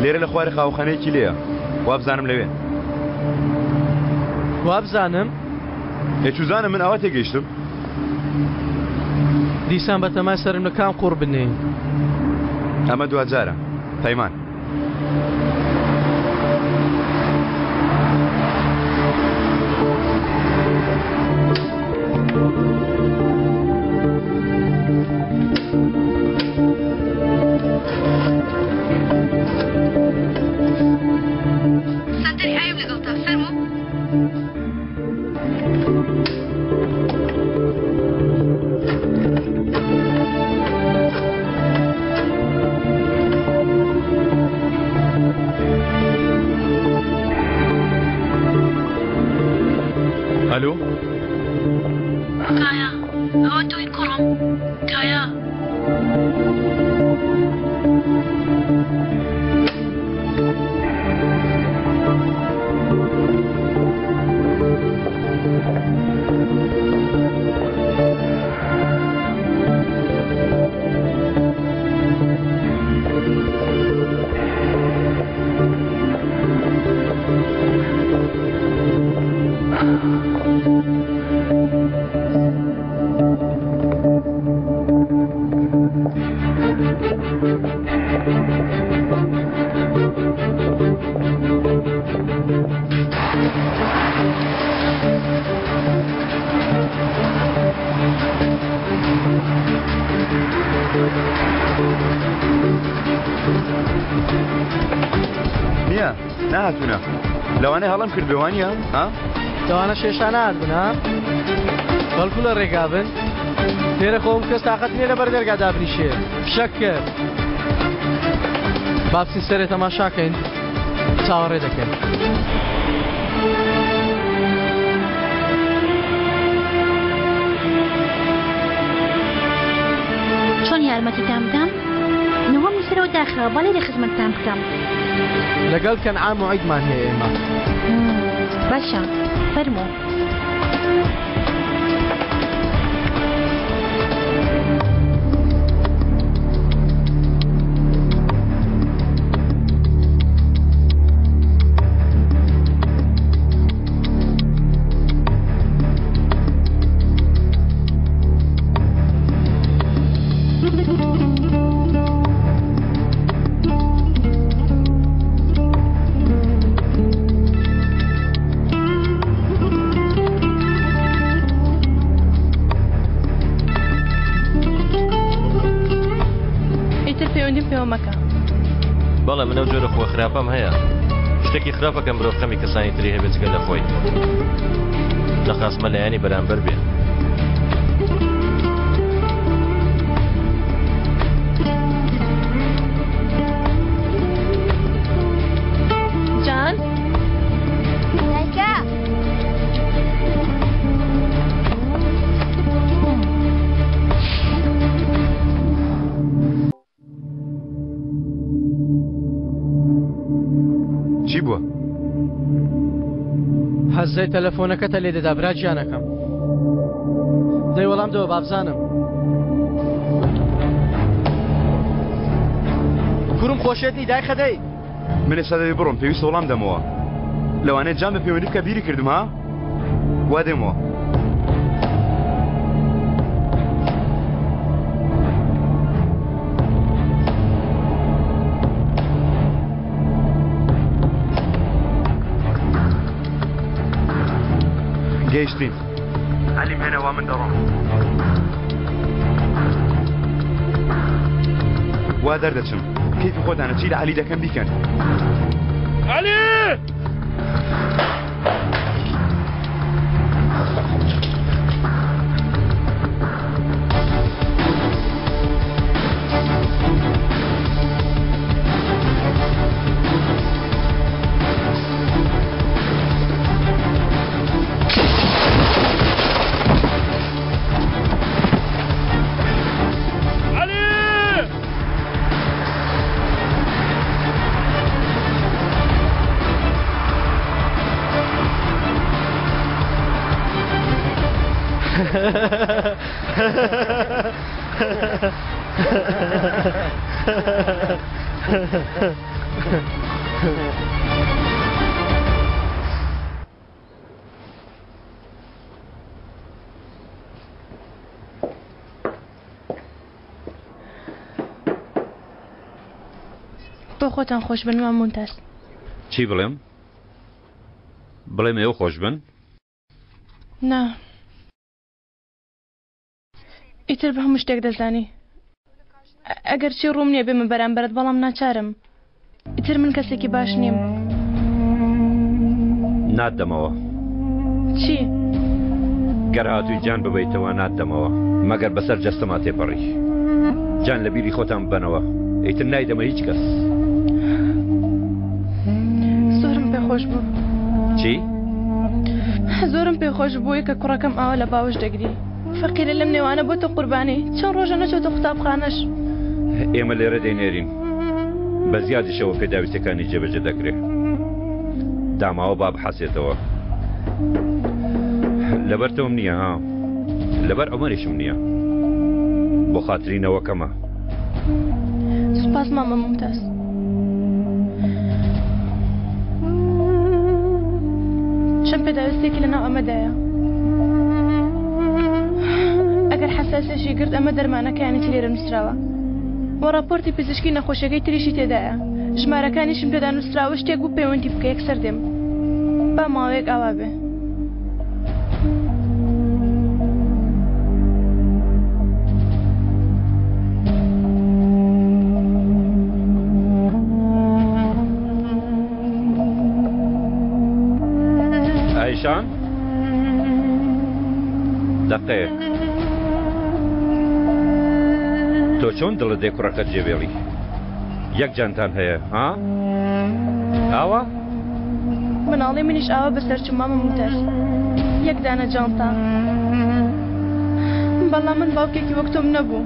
لێرە لە خوارێ قاوەخانەیەکی لێیە وابزانم لەوێ. وابزانم؟ ئێ چوزانم من ئاوا تێگەیشتم. دیسان بەتەمای سەرم لە کام قوڕ بنێی؟ ئەمە دواجارە پەیمان. سەنتەری ئایم لەگەڵتە فەرموو. نییە نەهاتوونە لەوانەیە هەڵەم کردبێ وانییە ها؟ لەوانە شێشا نهاتبن ها؟ بەڵکو لە ڕێگا بن لێرە خۆم کەس تاقەت نییە لە بەر دەرگا دابنیشێ فشەک کرد با بچین سەرێ تەماشاکەین چاوەڕێ دەکەین. چۆن یارمەتیتان بدەم؟ نهۆمی سەرەوە داخراوە با لێرە خزمەتتان بکەم. لەگەڵ کەنعان موعیدمان هەیە ئێمە. باشە فەرموو. ئیتر پەیوەندیم پێوە مەکە. بەڵێ من ئەو جۆرە خووە خراپەم هەیە. شتێکی خراپە کە مرۆڤ خەمی کەسانی تری هەبێت جگە لە خۆی. نەخاسمە لایەنی بەرامبەر بێ. جان؟ دایکە! چی بووە؟ هەزەی تەلەفۆنەکەتە لێ دەدا برا گیانەکەم دەی وەڵام دەوە بابزانم کوڕم خۆشێتنی دایخە دەی من ئێستا دەبێ بڕۆم پێویستە وەڵام دەمەوە لەوانەیە جان بە پەیوەندی بکە بیری کردم ها وا دێمەوە گەیشتین عەلیم هێنە وا من دەڕۆم وا دەردەچم کەیفی خۆتانە چی لە عەلی دەکەن بیکەن عەلی! بۆ خۆتان خۆش بن مام مونتاز. چی بڵێم؟ بڵێم ئێوە خۆش بن؟ نا ئیتر بە هەموو شتێک دەزانی. ئەگەرچی ڕووم نییە بێمە بەرامبەرت بەڵام ناچارم. ئیتر من کەسێکی باش نیم. ناتدەمەوە. چی؟ گەر هاتووی جان ببەیتەوە ناتدەمەوە مەگەر بەسەر جەستەما تێپەڕی. جان لە بیری خۆتان ببەنەوە ئیتر نایدەمە هیچ کەس. زۆرم پێ خۆش بوو. چی؟ زۆرم پێ خۆش بووی کە کوڕەکەم ئاوا لە باوەش دەگری. فەقیرە لەم نێوانە بۆتە قوربانی چەند ڕۆژە نەچۆتە قوتابخانەش. ئێمە لێرە دەینێرین بە زیادیشەوە پێداویستەکانی جێبەجێ دەکرێ. داماوە با بحەسێتەوە. لەبەر تۆم نییە ها لەبەر عومەریشم نییە بۆ خاتری نەوەکەمە. سوپاس مامە مومتاز. چەند پێداویستێکی لەناو ئەمەدایە ئەگەر حەساسێکی گرت ئەمە دەرمانەکانی تری لێرە نووسراوە و ڕاپۆرتی پزیشکی نەخۆشیەکەی تریشی تێدایە ژمارەکانیشم تێدا نووسراوە شتێک بوو پەیوەندی بکە یەکسەر دێم با ماوەیەک ئاوا بێ. ئایشان دەقەیەک تۆ چۆن دڵت دێ کوڕەکەت جێبێڵی یەک جانتان هەیە ها ئاوا مناڵی منیش ئاوا بەسەر چوو مامە ممتاز یەک دانە جانتا بەڵام من باوکێکی وەک تۆم نەبوو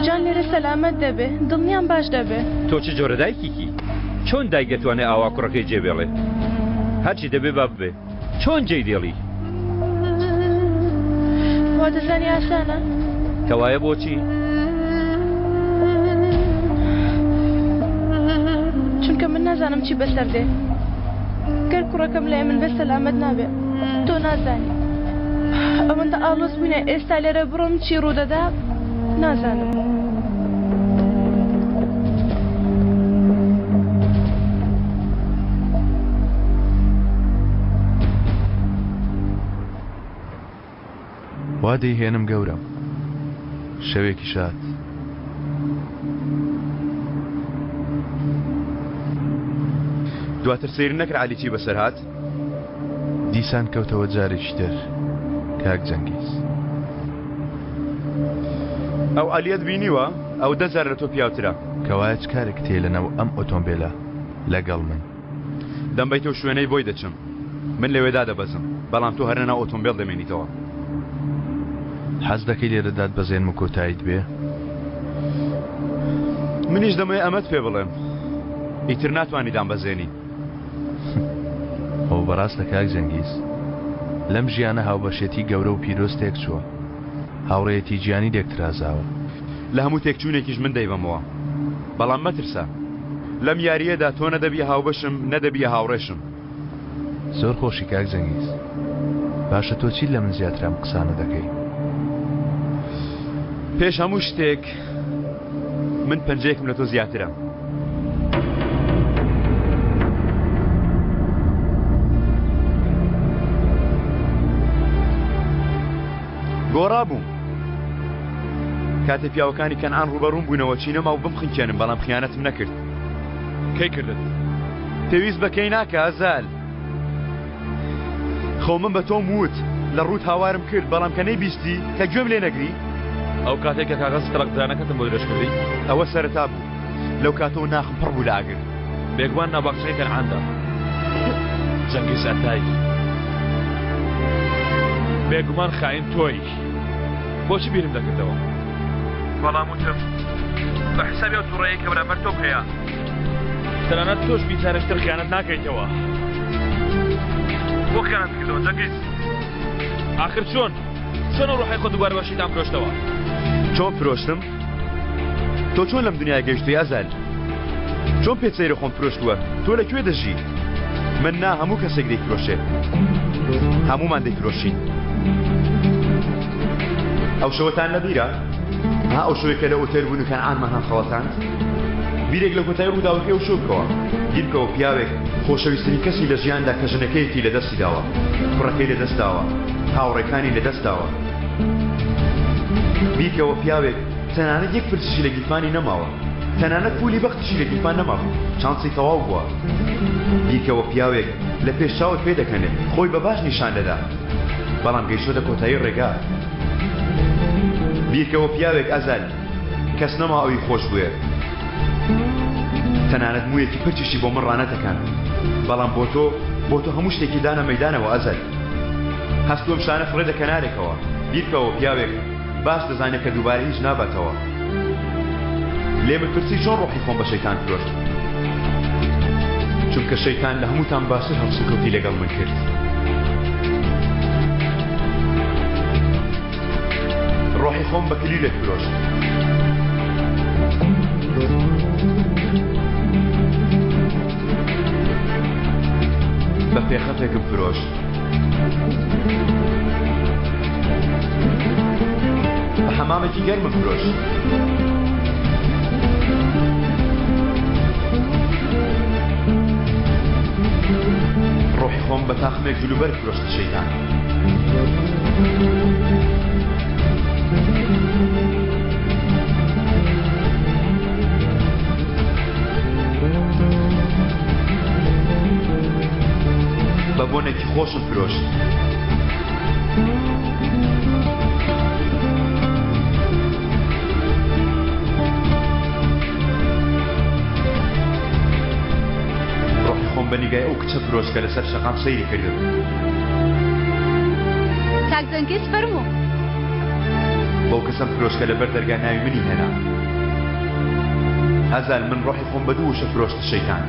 جان لێرە سەلامەت دەبێ دڵنیام باش دەبێ. تۆ چ جۆرە دایکیکی؟ چۆن دایک دەتوانێ ئاوا کوڕەکەی جێ بێڵێ؟ هەرچی دەبێ با ببێ. چۆن جێی دێڵی؟ وا دەزانی ئاسانە؟ کەوایە بۆچی؟ چونکە من نازانم چی بەسەر دێ. گەر کوڕەکەم لای من بێ سەلامەت نابێ. تۆ نازانی. ئەوەندە ئاڵۆز بووینە ئێستا لێرە بڕۆم چی ڕوودەدا نازانم. وا دەیهێنم گەورەم. شەوێکی شاد. دواتر سەیر نەکرد عەلی چی بەسەر هات؟ دیسان کەوتەوە جارێکی تر کاک جەنگیز. ئەو عەلیەت بینیوە؟ ئەو دە جار لە تۆ پیاوترە. کەوایە چ کارێکت هەیە لەناو ئەم ئۆتۆمبێلە لەگەڵ من؟ دەمبەیتەو شوێنەی بۆی دەچم. من لەوێ دادەبەزم، بەڵام تۆ هەر لەناو ئۆتۆمبێل دەمێنیتەوە. حەز دەکەی لێرە داتبەزێنم و کۆتاییت بێ؟ منیش دەمەوێ ئەمەت پێ بڵێم. ئیتر ناتوانی دامبەزێنی. ئەوە بەڕاستە کاک جەنگیز. لەم ژیانە هاوبەشێتی گەورە و پیرۆز تێکچووە. هاوڕێیەتی گیانی لێک ترازاوە. لە هەموو تێکچوونێکیش من دەیبەمەوە. بەڵام مەترسە. لەم یارییەدا تۆ نە دەبیە هاوبەشم، نە دەبیە هاوڕێشم. زۆر خۆشی کاک جەنگیز. باشە تۆ چیت لە من زیاتر ئەم قسانە دەکەی؟ پێش هەموو شتێک من پەنجەیەکم لە تۆ زیاترە. گۆڕا بووم. کاتێ پیاوەکانی کەنعان ڕووبەڕووم بوونەوە چینەما و بمخنکێنم بەڵام خیانەتم نەکرد. کەی کردت؟ پێویست بە کەی ناکا ئەزال. خۆ من بە تۆم وت، لە ڕووت هاوارم کرد بەڵام کە نەیبیستی، کە گوێم لێ نەگری. ئەو کاتەی کە کاغەزی تەڵاقدرانەکەتم بۆ درێژ کردی؟ ئەوە سەرەتا بوو. لەو کاتەوە ناخم پڕ بوو لە ئاگر. بێگومان ناو باخچەکەی کەنعاندا. جەنگیز ئەتای. بێگومان خائین تۆی. بۆچی بیرم دەکردەوە؟ بەڵام وتم بە حسابی ئەو توڕەیەی کە بەرامبەر تۆم هەیە تەنانەت تۆش بیجارێکتر خیانەت ناکەیتەوە. بۆ خیانەت کردەوە جەنگیز؟ ئاخر چۆن؟ چۆن ئەو ڕۆحەی خۆت دووبارە بە شەیتان فرۆشتەوە؟ چۆن فرۆشتم؟ تۆ چۆن لەم دنیای گەیشتووی ئەزال؟ چۆن پێت سەیرە خۆم فرۆشتووە؟ تۆ لە کوێ دەژی؟ من نا هەموو کەسێک دەیفرۆشێ. هەموومان دەیفرۆشین. ئەو شەوەتان لەبیرە؟ ها ئەو شەوەی کە لە ئوتێل بوون و کەنعانمان هەڵخەڵەتاند؟ بیرێک لە کۆتایی ڕووداوەکەی ئەو شەو بکەوە. بیر بکەوە پیاوێک خۆشەویستترین کەسی لە ژیاندا کە ژنەکەیەتی لەدەستی داوە، کوڕەکەی لەدەست داوە، هاوڕێکانی لەدەست داوە. بیرکەوە پیاوێک تەنانەت یەک پرچیشی لە گیرفانی نەماوە. تەنانەت پولی بەختیشی لە گیرفان نەمابوو، چانسی تەواو بووە. بیرکەوە پیاوێک لە پێش چاوت پێدەکەنێ، خۆی بە باش نیشان دەدا، بەڵام گەیشتۆتە کۆتایی ڕێگا. بیرکەوە پیاوێک ئەزال، کەس نەما ئەوی خۆش بوێ. تەنانەت موویەکی پرچیشی بۆ من ڕانەتەکاند. بەڵام بۆ تۆ، بۆ تۆ هەموو شتێکی دانە مەیدانەوە ئەزەل. هەست و ئەم شتانە فڕێدە کەنارێکەوە. بیرکەوە پیاوێک باش دەزانێت کە دووبارە هیچ ناباتەوە. لێمت پرسی چۆن ڕۆحی خۆم بە شەیتان فرۆشت؟ چونکە شەیتان لە هەمووتان باشتر هەڵسوکەوتی لەگەڵ من کرد. ڕۆحی خۆم بە کلیلێک فرۆشت. بە پێخەفێکم فرۆشت. بە حەمامێکی گەرمم فرۆشت. ڕۆحی خۆم بە تاقمێک جلوبەرگ فرۆشتە شەیتان. بە بۆنێکی خۆشم فرۆشت. ڕۆحی خۆم بە نیگای ئەو کچە فرۆشت کە لەسەر شەقام سەیری کردم. کاک جەنگیز فەرموو. بەو کەسەم فرۆشت کە لەبەر دەرگا ناوی منی هێنا. هەزال من ڕۆحی خۆم بە دوو وشە فرۆشتە شەیتان.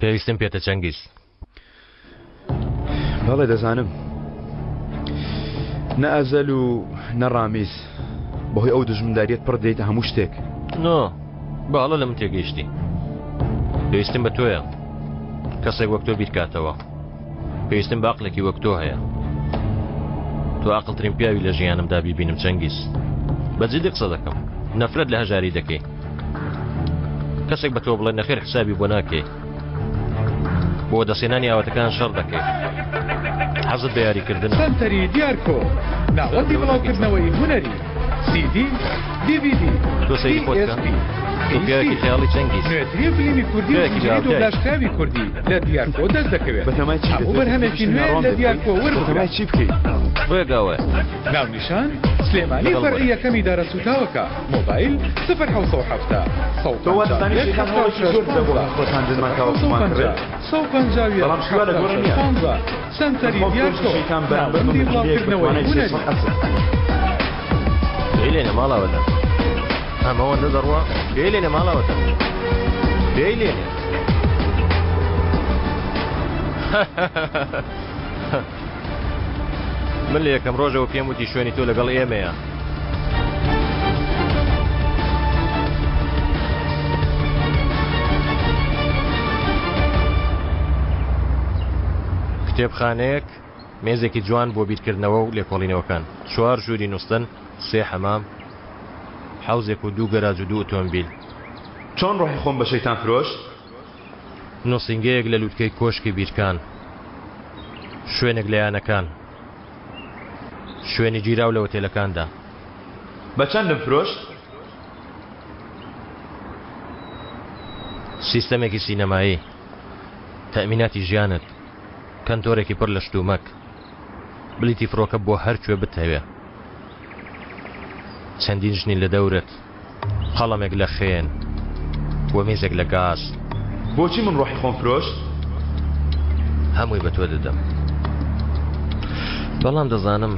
پێویستم پێتە چەنگیز. بەڵێ دەزانم. نە ئەزەل و نە ڕامیز بەهۆی ئەو دژمنداریت پڕ دێیتە هەموو شتێک. نۆ بە هەڵە لە من تێگەیشتی. پێویستم بە تۆیە. کەسێک وەک تۆ بیرکاتەوە. پێویستم بە عەقڵێکی وەک تۆ هەیە. تۆ عەقڵترین پیاوی لە ژیانمدا بیبینم چەنگیز. بە جدی قسە دەکەم. نەفرەت لە هەژاری دەکەی. کەسێک بە تۆ بڵێ نەخێر حسابی بۆ ناکەی. بۆ دەستێنانی ئاواتەکان شەڕ دەکەی. حەزت بە یاریکردنە. سەنتەری دیارکۆ، ناوەندی بڵاوکردنەوەی هونەری، سیدی، دیڤیدی، تۆ سەیری خۆت بکە. PSP، تۆ پیاوێکی خەیاڵی چەنگیز. نوێترین فلیمی کوردی و پیاوێکی زنجیرەی جوابداری. دۆبلاژکراوی کوردی لە دیارکۆ دەست دەکەوێت. بەتەمای چی هەموو دەتەوێت بەرهەمێکی بچی نوێ ناڕۆن لە دەکەی؟ دیارکۆ وەربگرە. بەتەمای چی بکەی؟ ڕێگا وایە. ناونیشان، سلێمانی لەگەڵ فەرعی وەرە. یەکەمی دارە سووتاوەکە، مۆبایل، 0770 تۆ وا دەزانی 151 شەیتان هەوڵێکی 76 زۆر بدە بۆ 15 هەڵخڵەتاندنمان تاوەکو 0750 بمانکڕێت؟ 151 بەڵام شتی وا لە گۆڕێ 76 نییە. 15 سەنتەری من خۆم فرۆشی دیارکۆ، شەیتان بەرامبەر بە ناوەندی مەکینەیەک بە بڵاوکردنەوەی توانای هونەری. 300 ئەسپ. پێی لێنە ماڵاوەتە. ئەمە ئەوەندە دەڕوا؟ پێی لێنە ماڵاوەتە. پێی لێنە. من لە یەکەم ڕۆژەوە پێم وتی شوێنی تۆ لەگەڵ ئێمەیە. کتێبخانەیەک، مێزێکی جوان بۆ بیرکردنەوە و لێکۆڵینەوەکان، چوار ژووری نوستن، سێ حەمام، حەوزێک و دوو گەراج و دوو ئۆتۆمبیل. چۆن ڕۆحی خۆم بە شەیتان فرۆشت؟ نووسینگەیەک لە لووتکەی کۆشکی بیرکان. شوێنێک لە یانەکان. شوێنی گیراو لە ئۆتێلەکاندا. بە چەندم فرۆشت؟ سیستەمێکی سینەمایی. تەئمیناتی ژیانت. کەنتۆرێکی پڕ لە شتومەک. بلیتی فڕۆکە بۆ هەر کوێ بتهەوێ. چەندین ژنی لە دەورت. قەڵەمێک لە خوێن و مێزێک لە گاز. بۆچی من ڕۆحی خۆم فرۆشت؟ هەمووی بە تۆ دەدەم. بەڵام دەزانم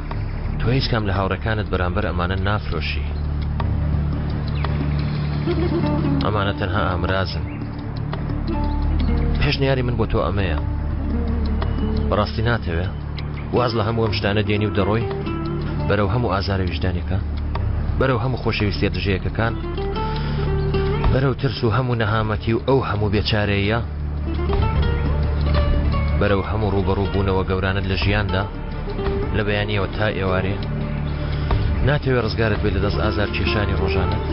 تۆ هیچ کام لە هاوڕێکانت بەرامبەر ئەمانە نافرۆشی. ئەمانە تەنها ئامرازن. پێشنیاری من بۆ تۆ ئەمەیە. بەڕاستی ناتەوێ؟ واز لە هەموو ئەم شتانە دێنی و دەڕۆی بەرەو هەموو ئازارە ویژدانەکان بەرەو هەموو خۆشەویستیە دژەیەکەکان بەرەو ترس و هەموو نەهامەتی و ئەو هەموو بێچارەیە بەرەو هەموو ڕووبەڕوو بوونەوە گەورانت لە ژیاندا لە بەیانیەوە تا ئێوارێ ناتەوێ ڕزگارت بێت لە دەست ئازار کێشانی ڕۆژانەت؟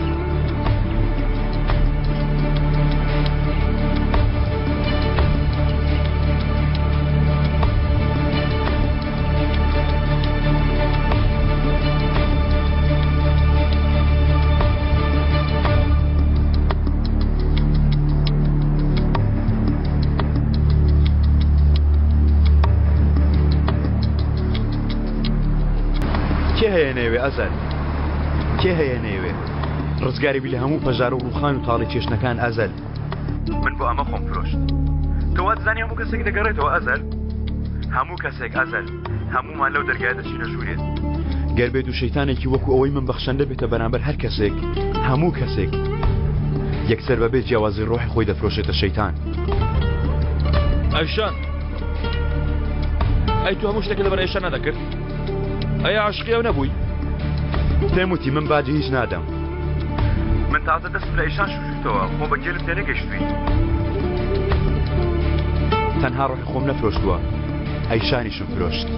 کێ هەیە نەیەوێ ئەزەل؟ کێ هەیە نەیەوێ ڕزگاری بی لە هەموو پەژارە و ڕووخان و تاڵی چێشتنەکان ئەزەل؟ من بۆ ئەمە خۆم فرۆشت. تۆ وا دەزانی هەموو کەسێک دەگەڕێتەوە ئەزەل؟ هەموو کەسێک ئەزەل، هەموومان لەو دەرگایە دەچینە ژوورێ. گەر بێت و شەیتانێکی وەکو ئەوەی من بەخشەندە بێتە بەرامبەر هەر کەسێک، هەموو کەسێک، یەکسەر بەبێ جیاوازی ڕۆحی خۆی دەفرۆشێتە شەیتان. ئەیشان ئەی تۆ هەموو شتێکت لەبەر ئەیشان نەدەکرد؟ ئەی عاشقی ئەو نەبووی؟ پێم وتی من باجی هیچ نادەم. من تازە دەستم لە ئەیشان شوشتەوە، خۆ بە گێلم تێنەگەیشتووی. تەنها ڕۆحی خۆم نەفرۆشتووە، ئەیشانیشم فرۆشت.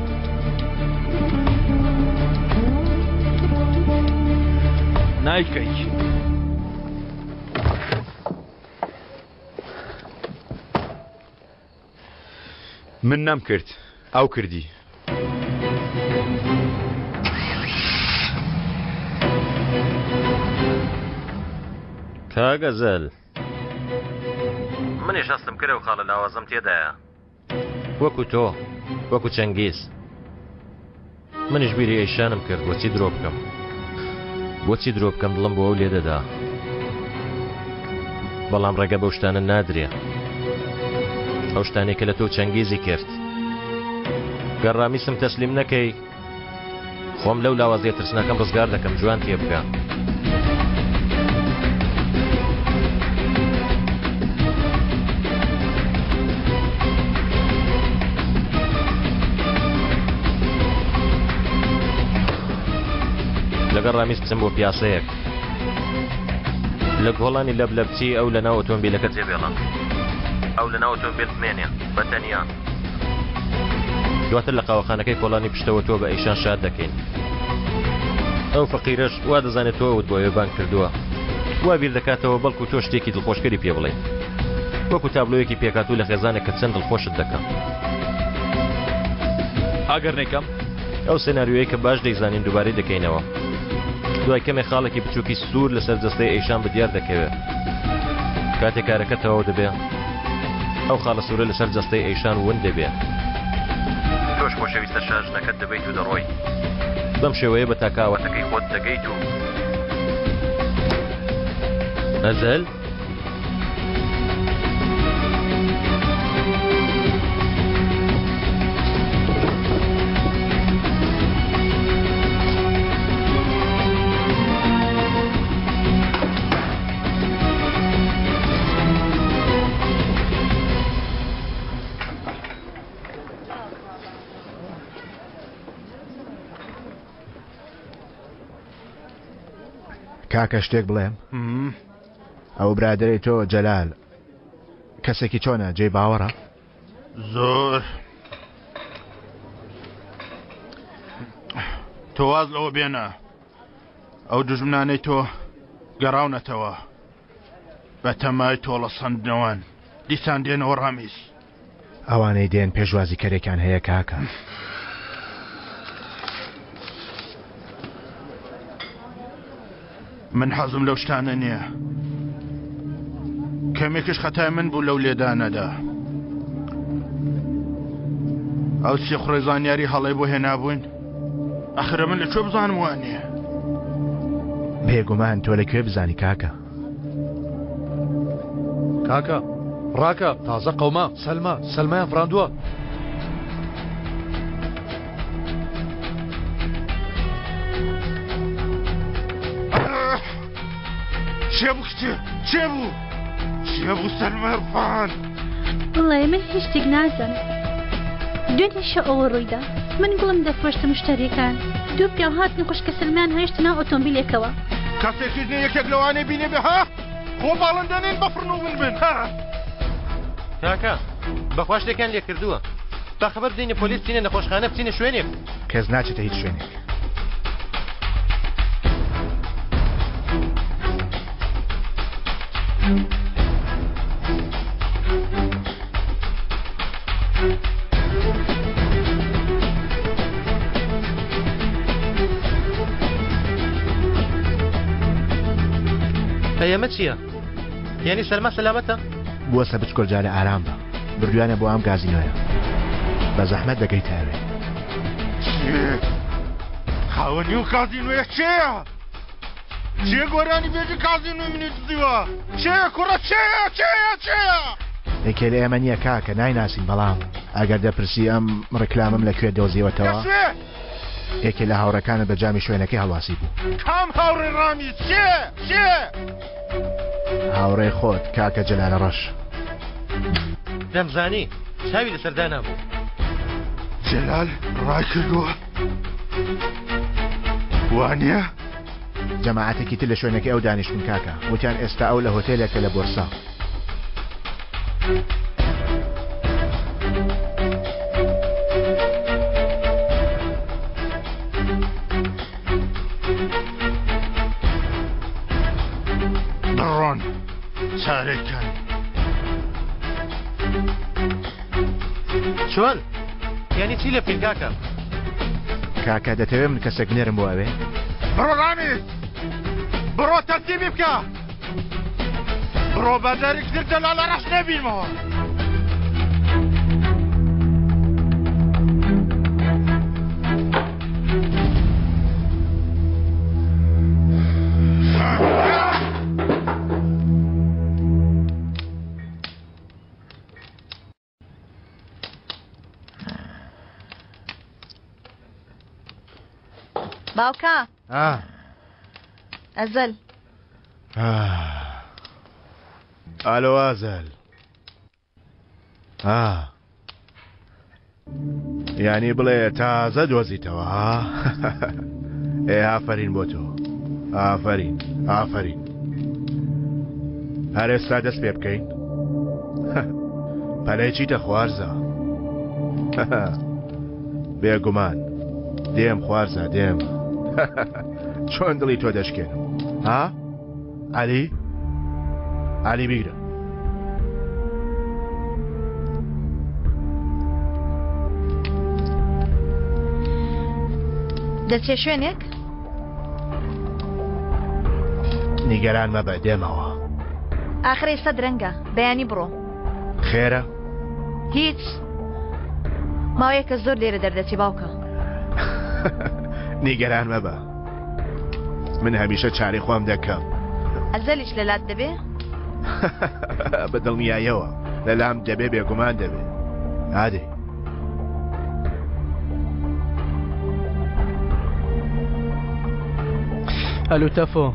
نایکەی. من نەمکرد، ئەو کردی. کاک ئەزەل منیش هەستم کرد ئەو خاڵە لاوازەم تێدایە وەکو تۆ وەکو چەنگیز منیش بیری ئەیشانم کرد بۆچی درۆ بکەم بۆچی درۆ بکەم دڵم بۆ ئەو لێدەدا بەڵام ڕێگە بەو شتانە نادرێ ئەو شتانەی کە لە تۆ چەنگیزی کرد گەر ڕامیسم تەسلیم نەکەی خۆم لەو لاوازیە ترسناکەم ڕزگار دەکەم جوان تێبگە. لەگەڵ ڕامیز بچم بۆ پیاسەیەک لە گۆڵانی لەب لەبچی ئەو لەناو ئۆتۆمبیلەکە جێبێڵە ئەو لەناو ئۆتۆمبیل بمێنێ بە تەنیا دواتر لە قاوەخانەکەی کۆڵانی پشتەوە تۆ بە ئەیشان شاد دەکەین. ئەو فەقیرەش وا دەزانێت تۆ ئەوت بۆ ئەوێ بانگ کردووە. وا بیر دەکاتەوە بەڵکو تۆ شتێکی دڵخۆشکەری پێ بڵێیت. وەکو تابلۆیەکی پێکهاتوو لە خێزانێک کە چەند دڵخۆشت دەکا. ئەگەر نەیکەم؟ ئەو سێناریۆیەی کە باش دەیزانین دووبارەی دەکەینەوە. دوای کەمێ خاڵێکی بچووکی سوور لەسەر جەستەی ئەیشان بەدیار دەکەوێ. کاتێ کارەکە تەواو دەبێ، ئەو خاڵە سوورە لەسەر جەستەی ئەیشان ون دەبێ. تۆش خۆشەویستە شاژنەکەت دەبەیت و دەڕۆی. بەم شێوەیە بە تاکە ئاواتەکەی خۆت دەگەیت و. ئەزەل؟ کاکە شتێک بڵێم ئەو برادری تۆ جەلال کەسێکی چۆنە جێی باوەڕە زۆر تۆ واز لەوە بێنە ئەو دوژمنانەی تۆ گەڕاونەتەوە بە تەمای تۆڵە سەندنەوەن دیسان دێنەوە ڕامیز. ئەوانەی دێن پێشوازی کەرێکیان هەیە کاکە. من حەزم لەو شتانە نییە. کەمێکش خەتای من بوو لەو لێدانەدا. ئەو سیخوڕی زانیاری هەڵەی بۆ هێنابووین ئەخرە من لە کوێ بزانم وانییە بێگومان تۆ لە کوێ بزانی کاکە کاکە ڕاکە تازە قەوما سەلما سەلمایان فراندووە چێ بوو کچێ چێ بوو چێ بوو سەلمای ڕفاند وەڵای من هیچ شتێک نازانم دوێنێ شەو ئەوە ڕوویدا من گوڵم دەفرۆشتە مشتەریەکان دوو پیاو هاتن خوشکە سەلمان هاویشتە ناو ئۆتۆمبیلێکەوە کەسێکیش نیە یەکێک لەوانەی بینێ بێ ها خۆ باڵندە نین بەفڕن و ون بن ها کاکە بەخوا شتێکیان لێ کردووە با خەبەر بدەینە پۆلیس بچینە نەخۆشخانە بچینە شوێنێک کەس ناچێتە هیچ شوێنێک ئەی ئەمە چییە؟ یعنی سەلما سەلامەتە؟ بوەستە بچکۆل جارێ ئارام بە بردویانە بۆ ئەم گازینۆیە بە زەحمەت دەگەیتە ئەوێ. خاوەنی و کازینۆیە کێیە؟ کێ گۆرانی بێژی کازینۆی منی دزیوە؟ کێیە کوڕە کێیە کێیە کێیە؟ یەکێ لە ئێمە نییە کاکە نایناسین بەڵام ئەگەر دەپرسی ئەم ڕیکلامەم لە کوێ دۆزیوەتەوە لە کوێ؟ یەکێ لە هاوڕێکانت بە جامی شوێنەکەی هەڵواسی بوو. کام هاوڕێ ڕامی؟ کێ؟ کێ؟ هاوڕێی خۆت کاکە جەلالە ڕەش. دەمزانی چاوی لەسەر دانابوو. جەلال ڕایکردووە وانییە؟ جەماعەتێکی تر لە شوێنەکەی ئەو دانیشتوون کاکە، وتیان ئێستا ئەو لە هۆتێلێکە لە بۆرسا. بڕۆن چارێکیان. چۆن؟ یانی چی لێ بکەین کاکە؟ کاکە دەتەوێ من کەسێک بنێرم بۆ ئەوێ؟ بڕۆ ڕامیز بڕۆ تەرتیبی بکە بڕۆ بە جارێکی تر دەلالە ڕەش نەبینمەوە. باوکە ئەزەل ئالۆ ئازەل یانی بڵێ تازە دۆزیتەوە ها ئێ ئافەرین بۆ تۆ ئافەرین ئافەرین هەر ئێستا دەست پێ بکەین پەلەی چیتە خوارزا بێگومان دێم خوارزا دێم چۆن دڵی تۆ دەشکێنم ها عەلی عەلی بیگرە دەچێ شوێنێک؟ نیگەران مەبە دێمەوە. ئاخر ئێستا درەنگە بەیانی بڕۆ. خێرە؟ هیچ ماوەیەکە زۆر لێرە دەردەچی باوکە. نیگەران مەبە من هەمیشە چارەی خۆم دەکەم. ئەزەلیش لەلات دەبێ؟ بە دڵنیایەوە لەلام دەبێ بێگومان دەبێ. ئادەی. ئەلو تەفۆ.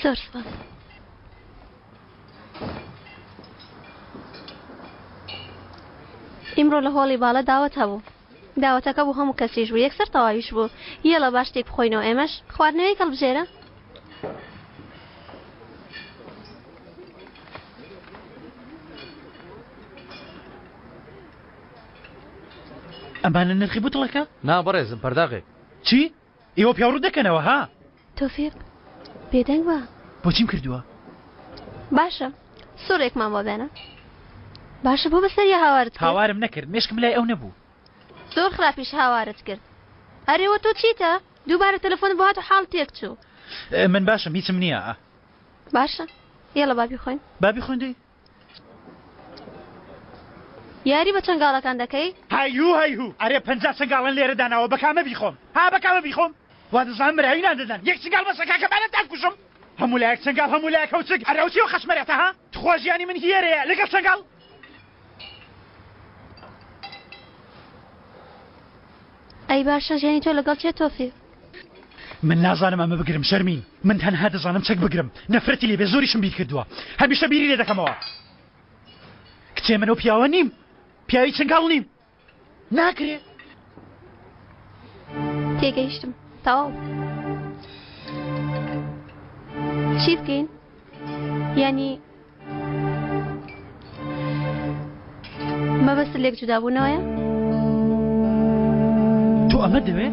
زۆر سپاس. ئیمڕۆ لە هۆڵی باڵە داوەت هەبوو. داوەتەکە بۆ هەموو کەسیش بوو، یەکسەر تەواویش بوو. یەڵە با شتێک بخۆینەوە ئێمەش. خواردنەوەیەک هەڵبژێرە. ئەمانە نرخی بوتڵەکە؟ نا بەڕێزم پەرداغێک. چی؟ ئێوە پیاو ڕووت دەکەنەوە ها؟ تۆفیق بێدەنگ بە. بۆ چیم کردووە؟ باشە سوڕێکمان بۆ بێنە. باشە بۆ بەسەریا هاوارت کرد؟ هاوارم نەکرد مێشکم لای ئەو نەبوو. زۆر خراپیش هاوارت کرد. ئەرێوە تۆ چیتە؟ دووبارە تەلەفۆنت بۆ هات و حاڵت تێک چوو. من باشم هیچم نییە. باشە یەڵە با بیخۆین. با بیخۆین دەی. یاری بە چەنگاڵەکان دەکەی؟ هەیهو هەیهو ئەرێ 50 چەنگاڵن لێرە داناوە بە کامە بیخۆم ها بە کامە بیخۆم وا دەزانم مراوی نان دەدەن یەک چنگاڵ بەسە کاکە با نەتانکوژم هەموو لایەک چنگاڵ هەموو لایەک هەوچک ئەرێ ئەو چیەوە خەشمەرێتە ها تخوا ژیانی من هیێرەیە لەگەڵ چنگاڵ ئەی باشە ژیانی تۆ لەگەڵ چێ تۆفیق؟ من نازانم ئەمە بگرم شەرمین من تەنها دەزانم چەک بگرم نەفرەتی لێ بێ زۆریشم بیر کردووە هەمیشە بیری لێ دەکەمەوە کچێ من ئەو پیاوە نیم پیاوی چنگاڵ نیم ناکرێ تێگەیشتم تەواو چی بکەین یعنی مەبەست لێک جودابوونەوەیە؟ تۆ ئەمە دەوێ؟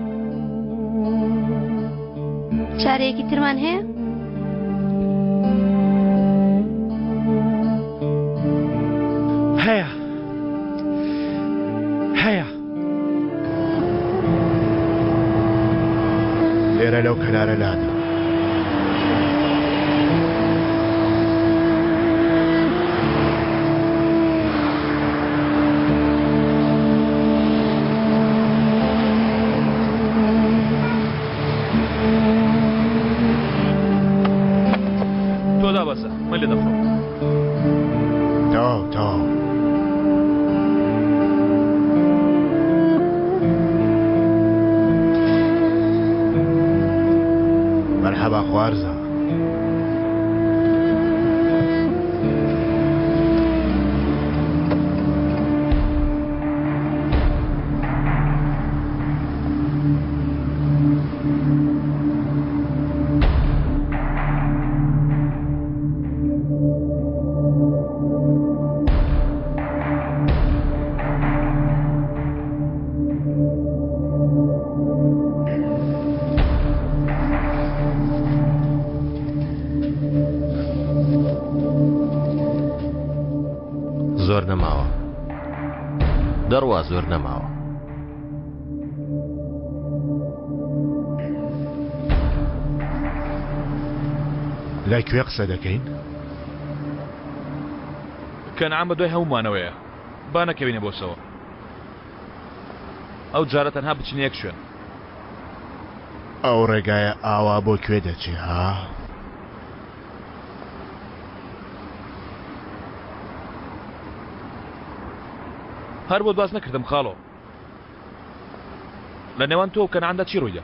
چارەیەکی ترمان هەیە؟ هەیە هەیە لێرە لەو کەنارە لادا. تەواو. مەرحەبا خوارزا. زۆر نەماوە دەڕوا زۆر نەماوە. لە کوێ قسە دەکەین؟ کەنعان بە دوای هەموومانەوەیە با نەکەوینە بۆسەوە ئەو جارە تەنها بچینە یەک شوێن. ئەو ڕێگایە ئاوا بۆ کوێ دەچێ ها؟ هەر بۆت باس نەکردم خاڵۆ لە نێوان تۆ و کەنعاندا چی ڕوویدا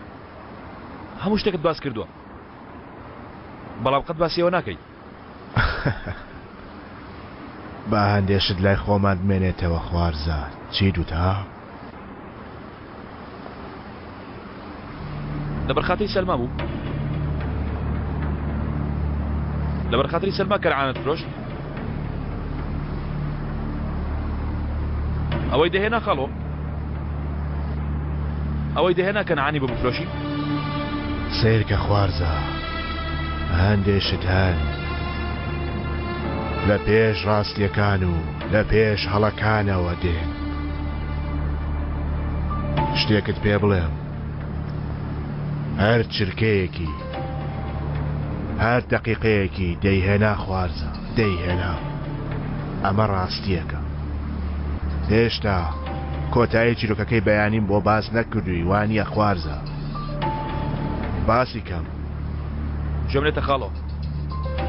هەموو شتێکت باس کردووە بەڵام قەت باسی ئەوە ناکەی. با هەندێ شت لای خۆمان بمێنێتەوە خوارزا چی دوت ها؟ لەبەر خاتری سەلما بوو؟ لەبەر خاتری سەلما کەرعانت فرۆشت؟ ئەوەی دەهێنا خاڵۆ ئەوەی دەهێنا کەنعانی بۆ بفرۆشی؟ سەیرکە خوارزا هەندێ شت هەن لە پێش ڕاستیەکان و لە پێش هەڵەکانەوە دێن. شتێکت پێ بڵێم هەر چرکەیەکی هەر دەقیقەیەکی دەیهێنا خوارزا دەیهێنا ئەمە ڕاستیەکە هێشتا کۆتایی چیرۆکەکەی بەیانیم بۆ باس نەکردووی وانییە خوارزا باسی کەم گوێم لێتە خاڵۆ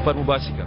فەرموو باسی کە.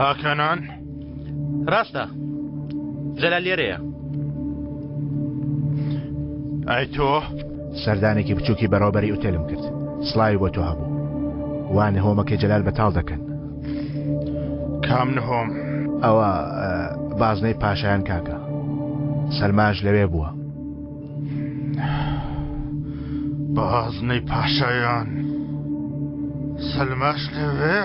هاکانان ڕاستە جەلال لێرەیە ئەی تۆ؟ سەردانێکی بچووکی بەڕێوەبەری ئوتێلم کرد سڵاوی بۆ تۆ هەبوو وا نهۆمەکەی جەلال بەتاڵ دەکەن کام نهۆم؟ ئەوە بازنەی پاشایان کاکە سەلماش لەوێ بووە بازنەی پاشایان سەلماش لەوێ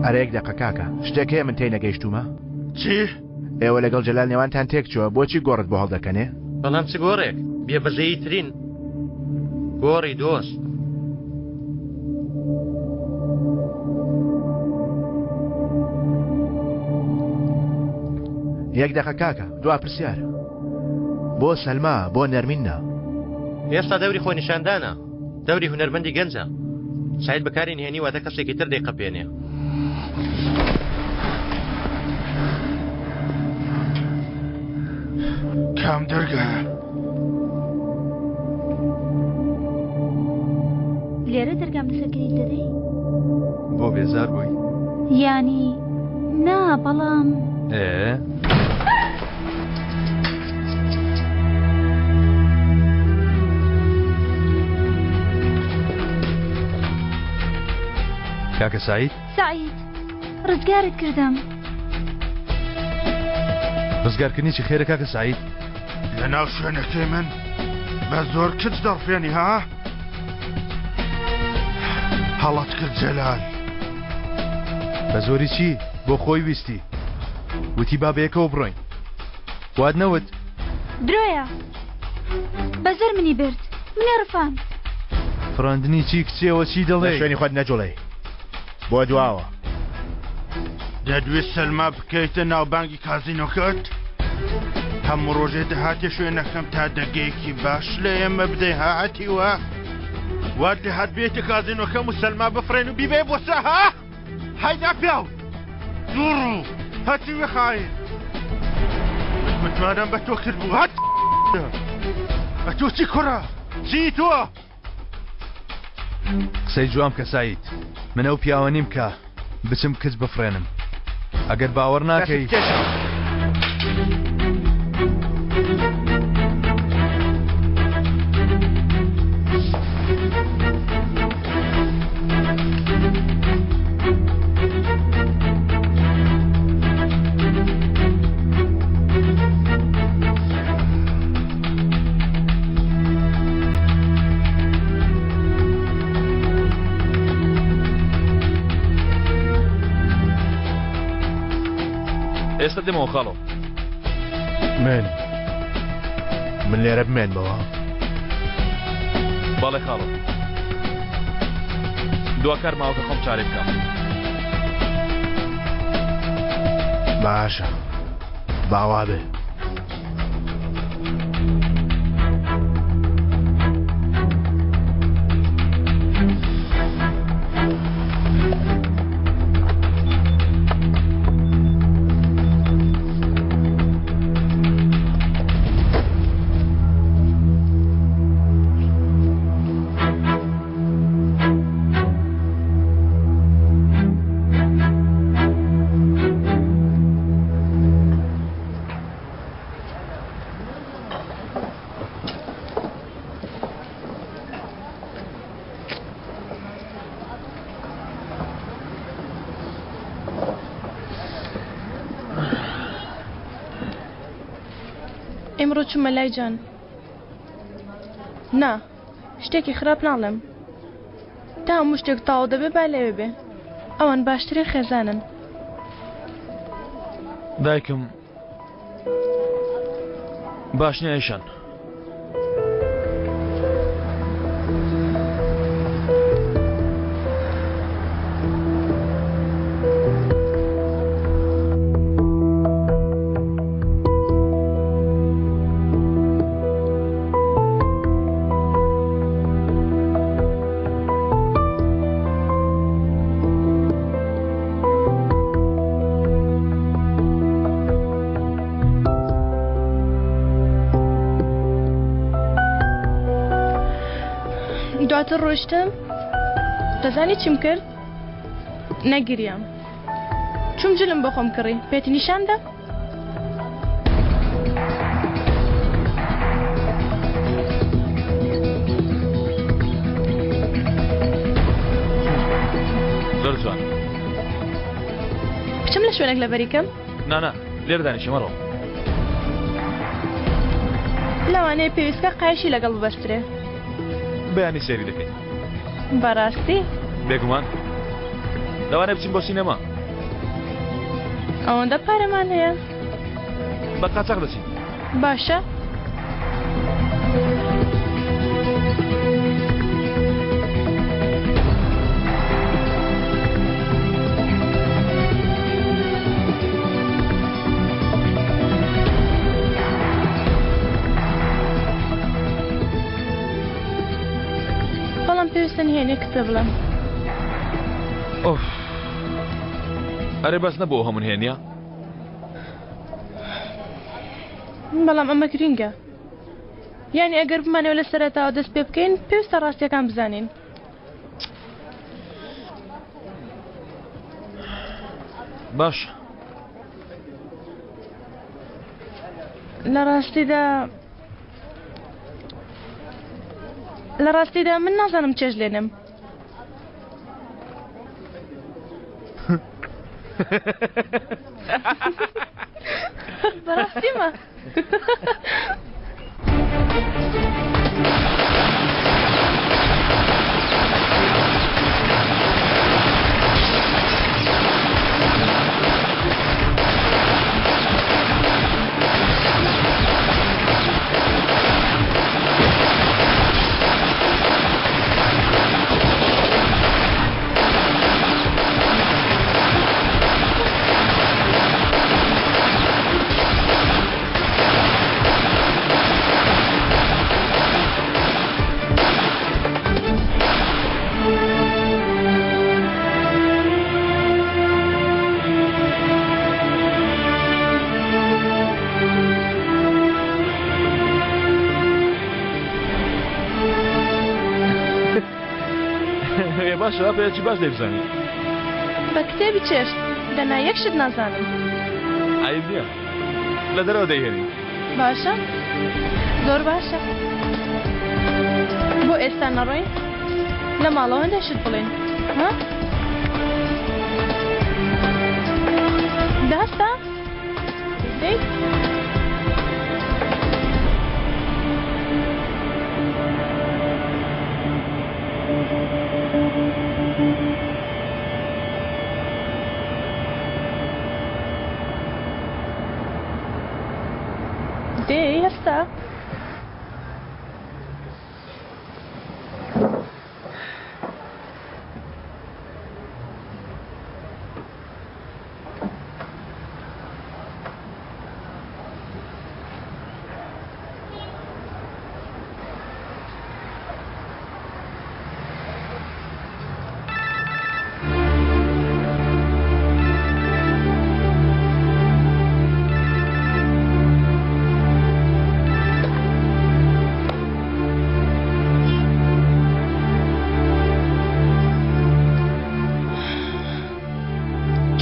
ئەرێ یەک دەقە کاکە شتێک هەیە من تێی نەگەیشتوومە؟ چی؟ ئێوە لەگەڵ جەلال نێوانتان تێک چووە بۆچی گۆڕت بۆ هەڵدەکەنێ؟ بەڵام چ گۆڕێک بێبەزەیی ترین گۆڕی دۆست. یەک دەقە کاکە دوا پرسیار بۆ سەلما بۆ نەرمین نا؟ ئێستا دەوری خۆنیشاندانە. دەوری هونەرمەندی گەنجە. سعید بە کاری نهێنی واتە کەسێکی تر دەیقەپێنێ. کام دەرگایە؟ لێرە دەرگام لەسەر کلیل دەدەی؟ بۆ بێزار بووی؟ یانی نا بەڵام ئێ کاکە سعید؟ سعید ڕزگارت کردم. ڕزگارکردنی چی خێرە کاکە سعید؟ لە ناو شوێنەکەی من بە زۆر کچ دەڕفێنی ها؟ هەڵەت کرد جەلال. بە زۆری چی؟ بۆ خۆی ویستی. وتی با بەیەکەوە بڕۆین. وات نەوت؟ درۆیە. بە زۆر منی برد. منی ڕفاند. فڕاندنی چی کچێوە چی لە دەڵێی؟ شوێنی خۆت نەجوڵێی. بۆ دواوە. دەتویست سەلما بکەیتە ناوبانگی کازینۆکەت؟ هەموو ڕۆژێ دەهاتە شوێنەکەم تا دەگەیەکی باش لە ئێمە بدەی ها هەتیوە؟ وات لێ هات بێتە کازینۆکەم و سەلما بفڕێن و بیبەی بۆ سە ها؟ هەی ناپیاو دووڕوو هەتیوە خاین من متمانەم بە تۆ کرد بوو هەت ئەتۆ چی کوڕە چی تۆ؟ قسەی جوان بکە سعید من ئەو پیاوە نیم کە بچم کچ بفڕێنم ئەگەر باوەڕ ناکەی. ئێستا دێمەوە خاڵۆ. من من لێرە بمێنمەوە. بەڵێ خاڵۆ. دواکار ماوە کە خۆم چارەی بکەم. باشە باوا بێ. ئیمڕۆ چوومە لای جان. نا، شتێکی خراپ ناڵێم. تا هەموو شتێک تەواو دەبێ با لەوێ بێ. ئەوان باشترین خێزانن. دایکم باش نییە ئەیشان. دواتر ڕۆشتم دەزانی چیم کرد؟ نەگریام چوم جلم بۆ خۆم کڕی پێت نیشان دەم؟ زۆر جوان بچم لە شوێنێک لەبەری کەم؟ نانا لێرە دانیشە مەڕۆ. لەوانەیە پێویستکە قایشی لەگەڵ ببەسترێ. بەیانی سەیری دەکەین. بەڕاستی؟ بێگومان. لەوانەیە بچین بۆ سینەما. ئەوەندە پارەمان هەیە؟ بە قاچاخ دەچین. باشە. پێویستە نهێنێکت پێ بڵێم. ئۆف ئەرێ بەس نەبوو ئەو هەموو نهێنیە؟ بەڵام ئەمە گرینگە. یانی ئەگەر بمانەوە لە سەرەتاوە دەست پێ بکەین پێویستە ڕاستیەکان بزانین. باش. لە ڕاستیدا لە ڕاستیدا من نازانم چێژ لێنم. بەڕاستیمە. باشە پێچی باش دەیبزانی بە کتێبی چێشت دەنا یەک شت نازانم عیب نییە لە دەرەوە دەیهێنین باشە زۆر باشە بۆ ئێستا نەڕۆین لە ماڵەوە هەندێک شت بڵێن ها دەهەستا دەی دێی هەستا.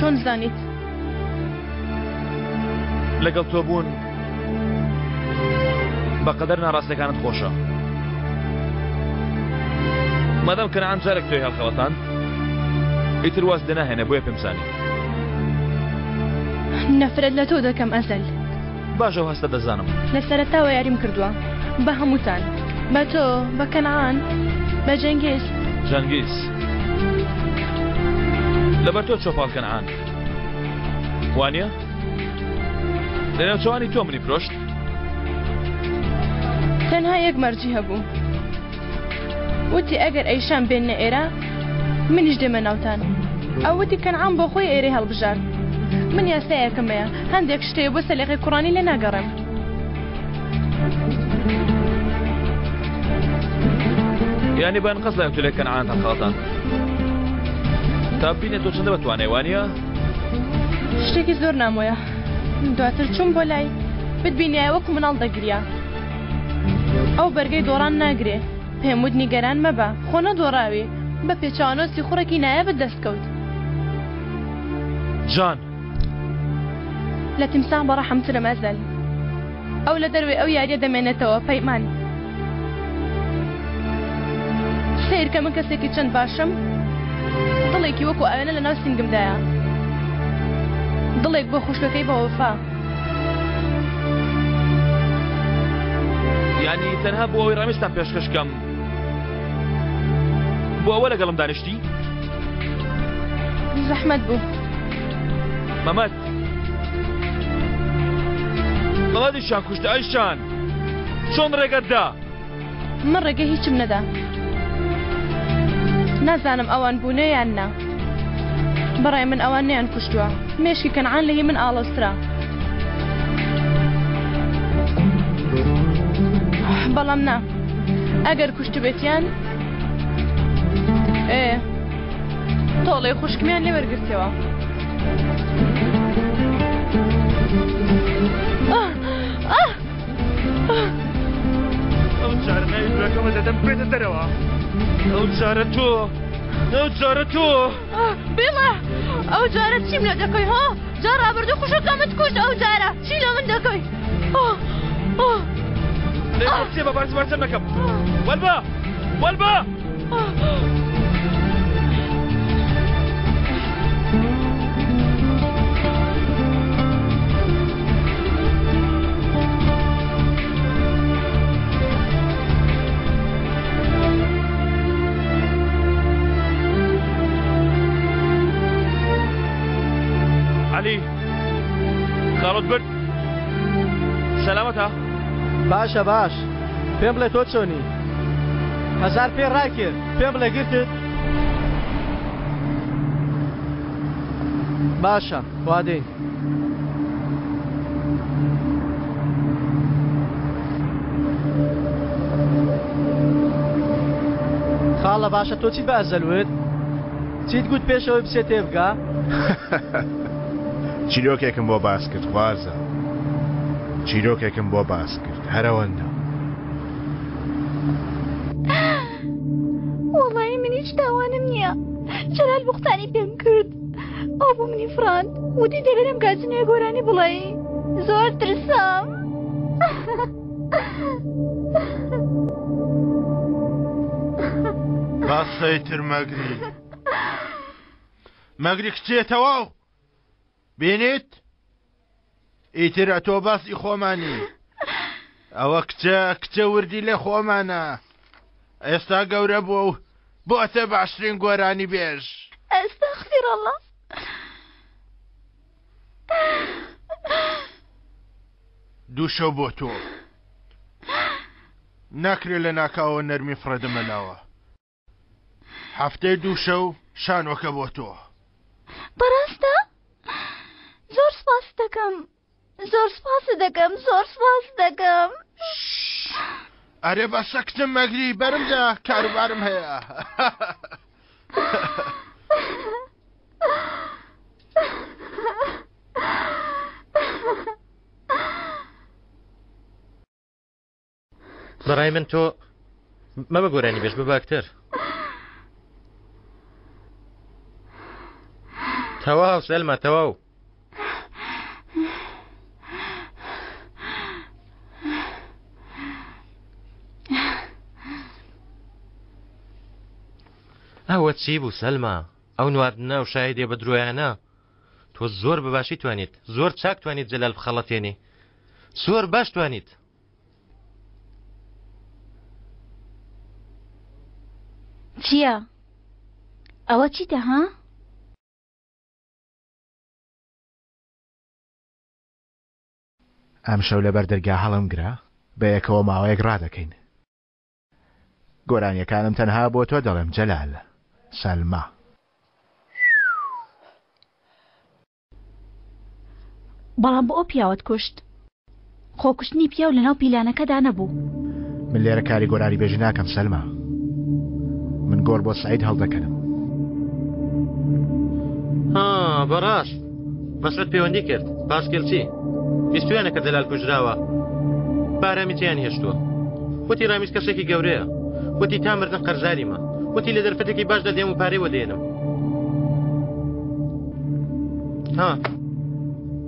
چۆن زانیت؟ لەگەڵ تۆ بوون بەقەدەر ناڕاستەکانت خۆشە مادام کەنعان جارێک تۆی هەڵخەڵەتاند ئیتر واز لێ ناهێنێ بۆیە پێم زانی. نەفرەت لە تۆ دەکەم ئەزەل. باش ئەو هەستە دەزانم. لە سەرەتاوە یاریم کردووە بە هەمووتان بە تۆ بە کەنعان بە جەنگیز. جەنگیز لەبەر تۆ چۆ پاڵ کەنعان وانییە؟ لە نێوچەوانی تۆ منی فرۆشت؟ تەنها یەک مەرجی هەبوو وتی ئەگەر ئەیشان بێننە ئێرە منیش دێمە ناوتان ئەو وتی کەنعان بۆ خۆی ئێرەی هەڵبژارد من یاسایەکم هەیە هەندێک شتەیە بۆ سەلیقەی کوڕانی لێ ناگەڕێم یانی بان قەس لای تولێک کەنعان هەڵخەڵەتاند تا بینێ تۆ چەندە بەتوانێ وانە؟ شتێکی زۆر نامۆیە دواتر چووم بۆ لای بتبینیایە وەکو مناڵ دەگریا ئەو بەرگەی دۆڕان ناگرێ پێم وت نیگەران مەبە خۆ نەدۆڕاوی بە پێچەوانەوە سیخوڕێکی نایابت دەست کەوت. جان. لە تیمساح بەڕەحمترم ئەزەل. ئەو لە دەروێ ئەو یاریە دەمێنێتەوە پەیمان. سەیرکە من کەسێکی چەند باشم دڵێکی وەکو ئاوێنە لەناو سینگمدایە دڵێک بۆ خوشکەکەی بەوەفا. یانی تەنها بۆ ئەوەی ڕامیزتان پێشکەش کەم بۆ ئەوە لەگەڵم دانیشتی؟ زەحمەت بوو. مەمەد مەمەدیشان کوشت ئەیشان چۆن ڕێگەت دا؟ من ڕێگەی هیچم نەدا. نازانم ئەوان بوونە یان نا. بەڕای من ئەوان نەیان کوشتووە. مێشکی کەنعان لە هی من ئاڵۆزترە. بەڵام نا. ئەگەر کوشتبێتیان. تۆڵەی خوشکمیان لێ وەرگرتەوە. ئەو جارە ناوی براکەمە دەدەم بێتە دەرەوە. ئەو جارە تۆ ئەو جارە تۆ بێڵە ئەو جارە چیم لە دەکەی ها جا ڕابردوو خوشەکەمت کوشت ئەو جارە چی لە من دەکەی چێ بە بارچ بارچەم نەکەم وەلبە وەلبە عەلی خاڵت برد سەلامەتە باشە باش پێم بڵێ تۆ چۆنی هەزار پێ ڕاکرد پێم بڵێ گرتت باشە وا دێین. خاڵە باشە تۆ چیت بە ئەزەل وت؟ چیت گوت پێش ئەوەی بچێ تێبگا؟ چیرۆکێکم بۆ باس کرد خوارزا چیرۆکێکم بۆ باس کرد هەرەوەندە. وەڵایی من هیچ تاوانم نییە جەلال بوختانی پێم کرد ئەو بۆ منی فراند وتی دەبێت لەم گاجنەیە گۆرانی بڵێی زۆر ترسام بەسەی تر مەگری مەگری کچێ تەواو بینیت ئیتر ئەتۆ باسی خۆمانی ئەوە کچە کچە وردی لێ خۆمانە ئێستا گەورە بووە و بۆتە باشترین گۆرانی بێژ. ئەستەغفر اللە. دووشەو بۆ تۆ ناکرێ لە ناکاوە نەرمی فڕێدەمە لاوە. هەفتەی دووشەو شانۆکە بۆ تۆ. بەڕاستە؟ زۆر سپاست دەکەم. زۆر سپاست دەکەم زۆر سپاست دەکەم. ئەرێ بەسە کچم مەگری بەرمدا کاروبارم هەیە. بەڕای من تۆ مەبە گۆرانی بێژ ببە ئەکتەر. تەواو سەلما تەواو. ئەوە چی بوو سەلما ئەو نواردنە و شایدێ بە درۆیانە تۆ زۆر بەباشی توانیت زۆر چاک توانیت جەلال بخەڵەتێنی زۆر باش توانیت چییە؟ ئەوە چیتە ها؟ ئەمشەو لەبەر دەرگا هەڵمگرە، بەیەکەوە ماوەیەک ڕادەکەین. گۆرانیەکانم تەنها بۆ تۆ دەڵێم جەلال. سەلما. بەڵام بۆ ئەو پیاوەت کوشت؟ خۆ کوشتنی پیاو لەناو پیلانەکەدا نەبوو. من لێرە کاری گۆرانیبێژی ناکەم سەلما. من گۆڕ بۆ سەعید هەڵدەکەنم. ها بەڕاست مەسعود پەیوەندی کرد پاسکیلچی بیستویانە کە جەلال کوژراوە بارامی جێیان هێشتووە وتی ڕامیز کەسێکی گەورەیە وتی تا مردن قەرزاریمە وتی لە دەرفەتێکی باشدا دێم و پارەی وەدێنم ها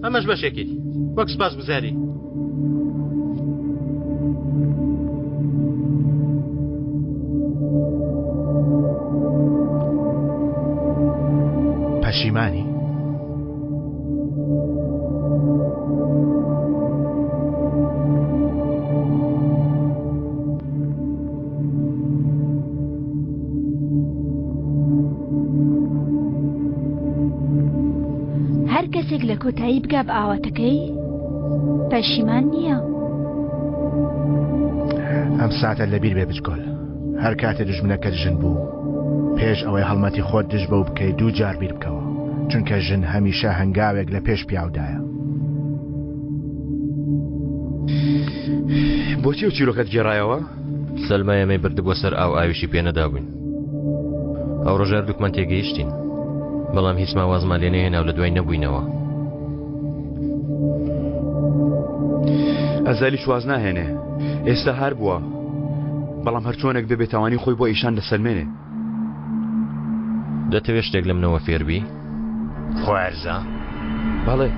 ئەمەش بەشێکی وەک سپاس گوزاری پەشیمانی؟ هەر کەسێک لە کۆتایی بگا بە ئاواتەکەی پەشیمان نییە. ئەم ساتە لەبیر بێ بچکۆل هەر کاتێ دوژمنەکەت ژن بوو پێش ئەوەی هەڵمەتی خۆت دژ بەو بکەی دوو جار بیر بکەوە چونکە ژن هەمیشە هەنگاوێک لە پێش پیاودایە. بۆچی ئەو چیرۆکەت گێڕایەوە؟ سەلما ئێمەی بردبووە سەر ئاو ئاویشی پێ نەدابووین. ئەو ڕۆژە هەردووکمان تێگەیشتین. بەڵام هیچمان وازمان لێ نەهێنا و لە دوای نەبووینەوە. ئەزەلیش واز ناهێنێ ئێستا هار بووە بەڵام هەرچۆنێک بێ بێتاوانی خۆی بۆ ئیشان دەسەلمێنێ. دەتەوێت شتێک لە منەوە فێربی؟ خوارزا؟ بەڵێ.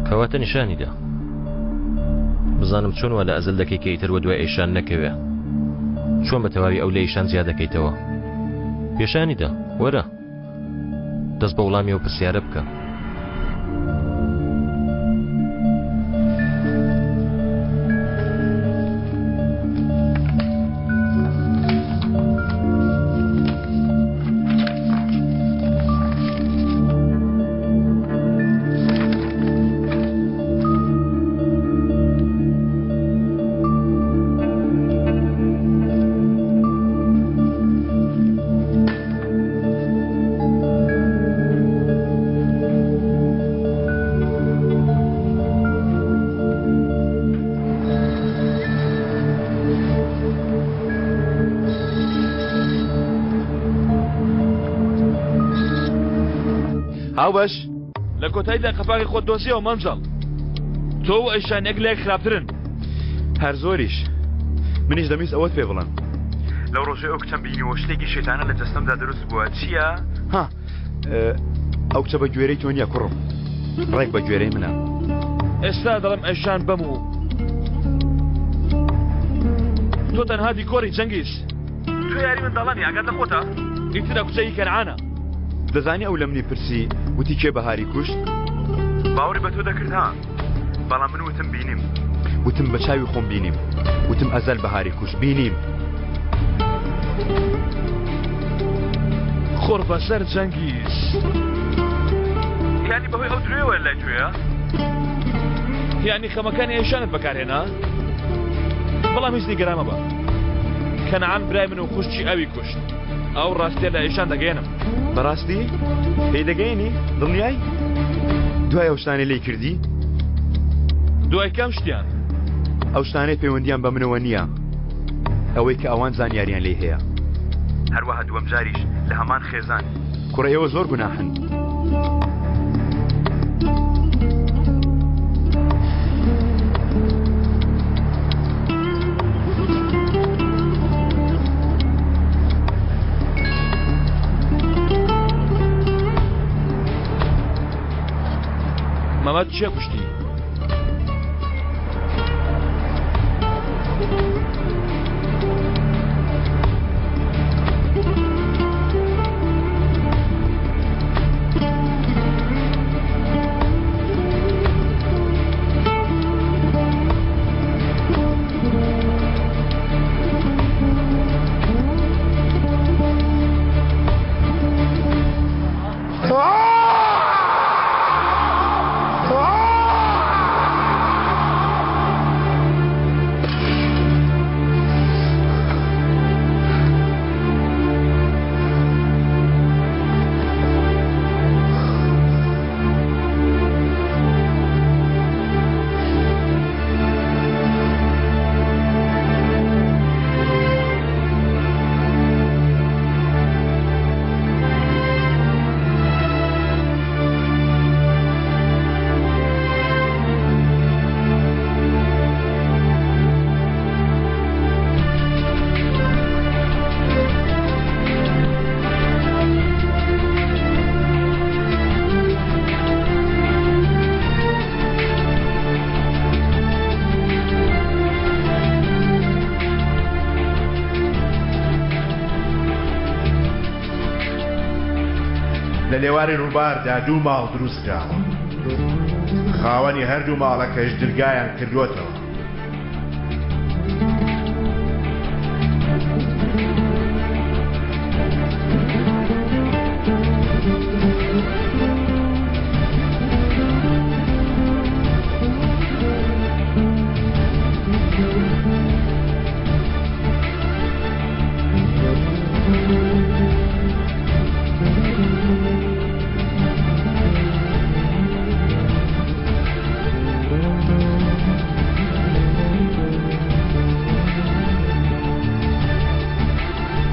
کەواتە نیشانی دە. بزانم چۆن وا لە ئەزەل دەکەی کە ئیتر وەدوای ئەیشان نەکەوێ. چۆن بە تەواوی ئەو لە ئیشان جیا دەکەیتەوە؟ پێشانی دە، وەرە. دەست بە وڵامی ئەو پرسیارە بکە. هاوبەش لە کۆتاییدا قەپاغی خۆت دۆزیەوە مەنجەڵ تۆ و ئەیشان یەک لە یەک خراپترن هەر زۆریش منیش دەمویست ئەوەت پێ بڵێم لەو ڕۆژەی ئەو کچەم بینیوە شتێکی شێتانە لە جەستەمدا دروست بووە چییە؟ ها ئەو کچە بە گوێرەی تۆ نییە کوڕم ڕێک بە گوێرەی منە ئێستا دەڵێم ئەیشان بەم و تۆ تەنها دیکۆری جەنگیز تۆ یاری منداڵانی ئاگات لە خۆتە ئیتر ئەو کچە هی کەنعانە دەزانی ئەو لە منی پرسی وتی کێ بەهاری کوشت؟ باوەڕی بە تۆ دەکرد ها بەڵام من وتم بینیم وتم بە چاوی خۆم بینیم وتم ئەزەل بەهاری کوشت بینیم. خۆر بەسەر جەنگیز یانی بەهۆی ئەو درۆیەوە لای تۆیە؟ یانی خەمەکانی ئەیشانت بەکارهێنا؟ بەڵام هیچ نیگەران مەبە کەنعان برای من و خوشکی ئەوی کوشت ئەو ڕاستیە لە ئەیشان دەگەیەنم. بەڕاستی؟ پێی دەگەیەنی؟ دڵنیای؟ دوای ئەو شتانەی لێی کردی؟ دوای کام شتیان؟ ئەو شتانەی پەیوەندیان بە منەوە نییە ئەوەی کە ئەوان زانیاریان لێی هەیە هەروەها دووەم جاریش لە هەمان خێزان. کوڕە ئێوە زۆر گوناحن. مەمەد کێ کوشتی؟ لە لێواری ڕووباردا دوو ماڵ دروست کراوە. خاوەنی هەردوو ماڵەکەش درگایان کردووەتەوە.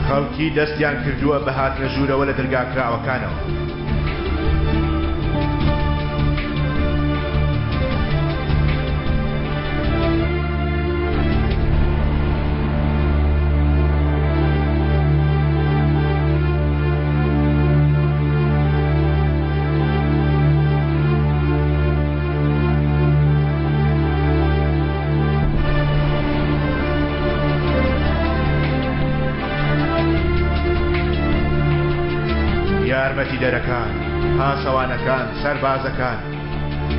خەڵکی دەستیان کردووە بە هاتنە ژوورەوە لە دەرگا کراوەکانەوە. یارمەتیدەرەکان، پاسەوانەکان، سەربازەکان،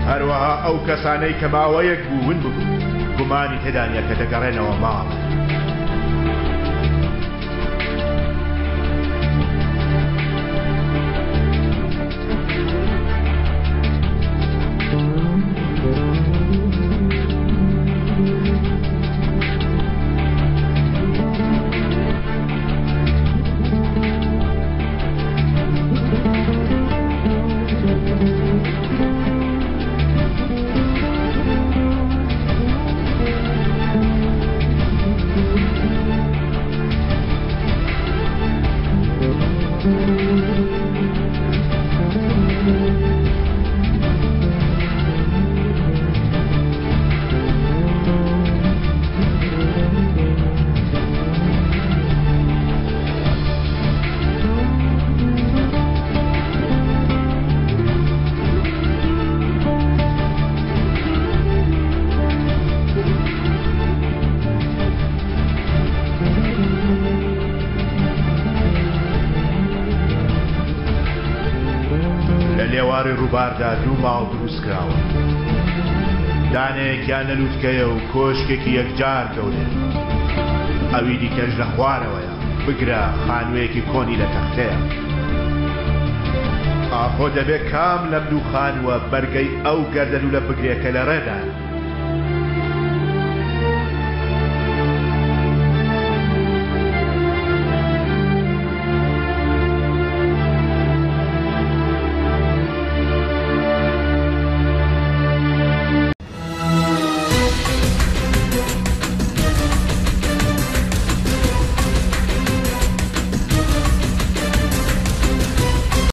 هەروەها ئەو کەسانەی کە ماوەیەک بوو ون ببوون، گومانی تێدا نییە کە دەگەڕێنەوە ماڵ. لە لێواری ڕووباردا دوو ماڵ دروست کراون. دانەیەکیان لە لووتکەیە و کۆشکێکی یەکجار گەورەیە. ئەوی دیکەش لە خوارەوەیە، بگرە خانوویەکی کۆنی لە تەختەیە. ئاخۆ دەبێ کام لەم دوو خانووە بەرگەی ئەو گەردەلوولە بگرێ کە لە ڕێدایە؟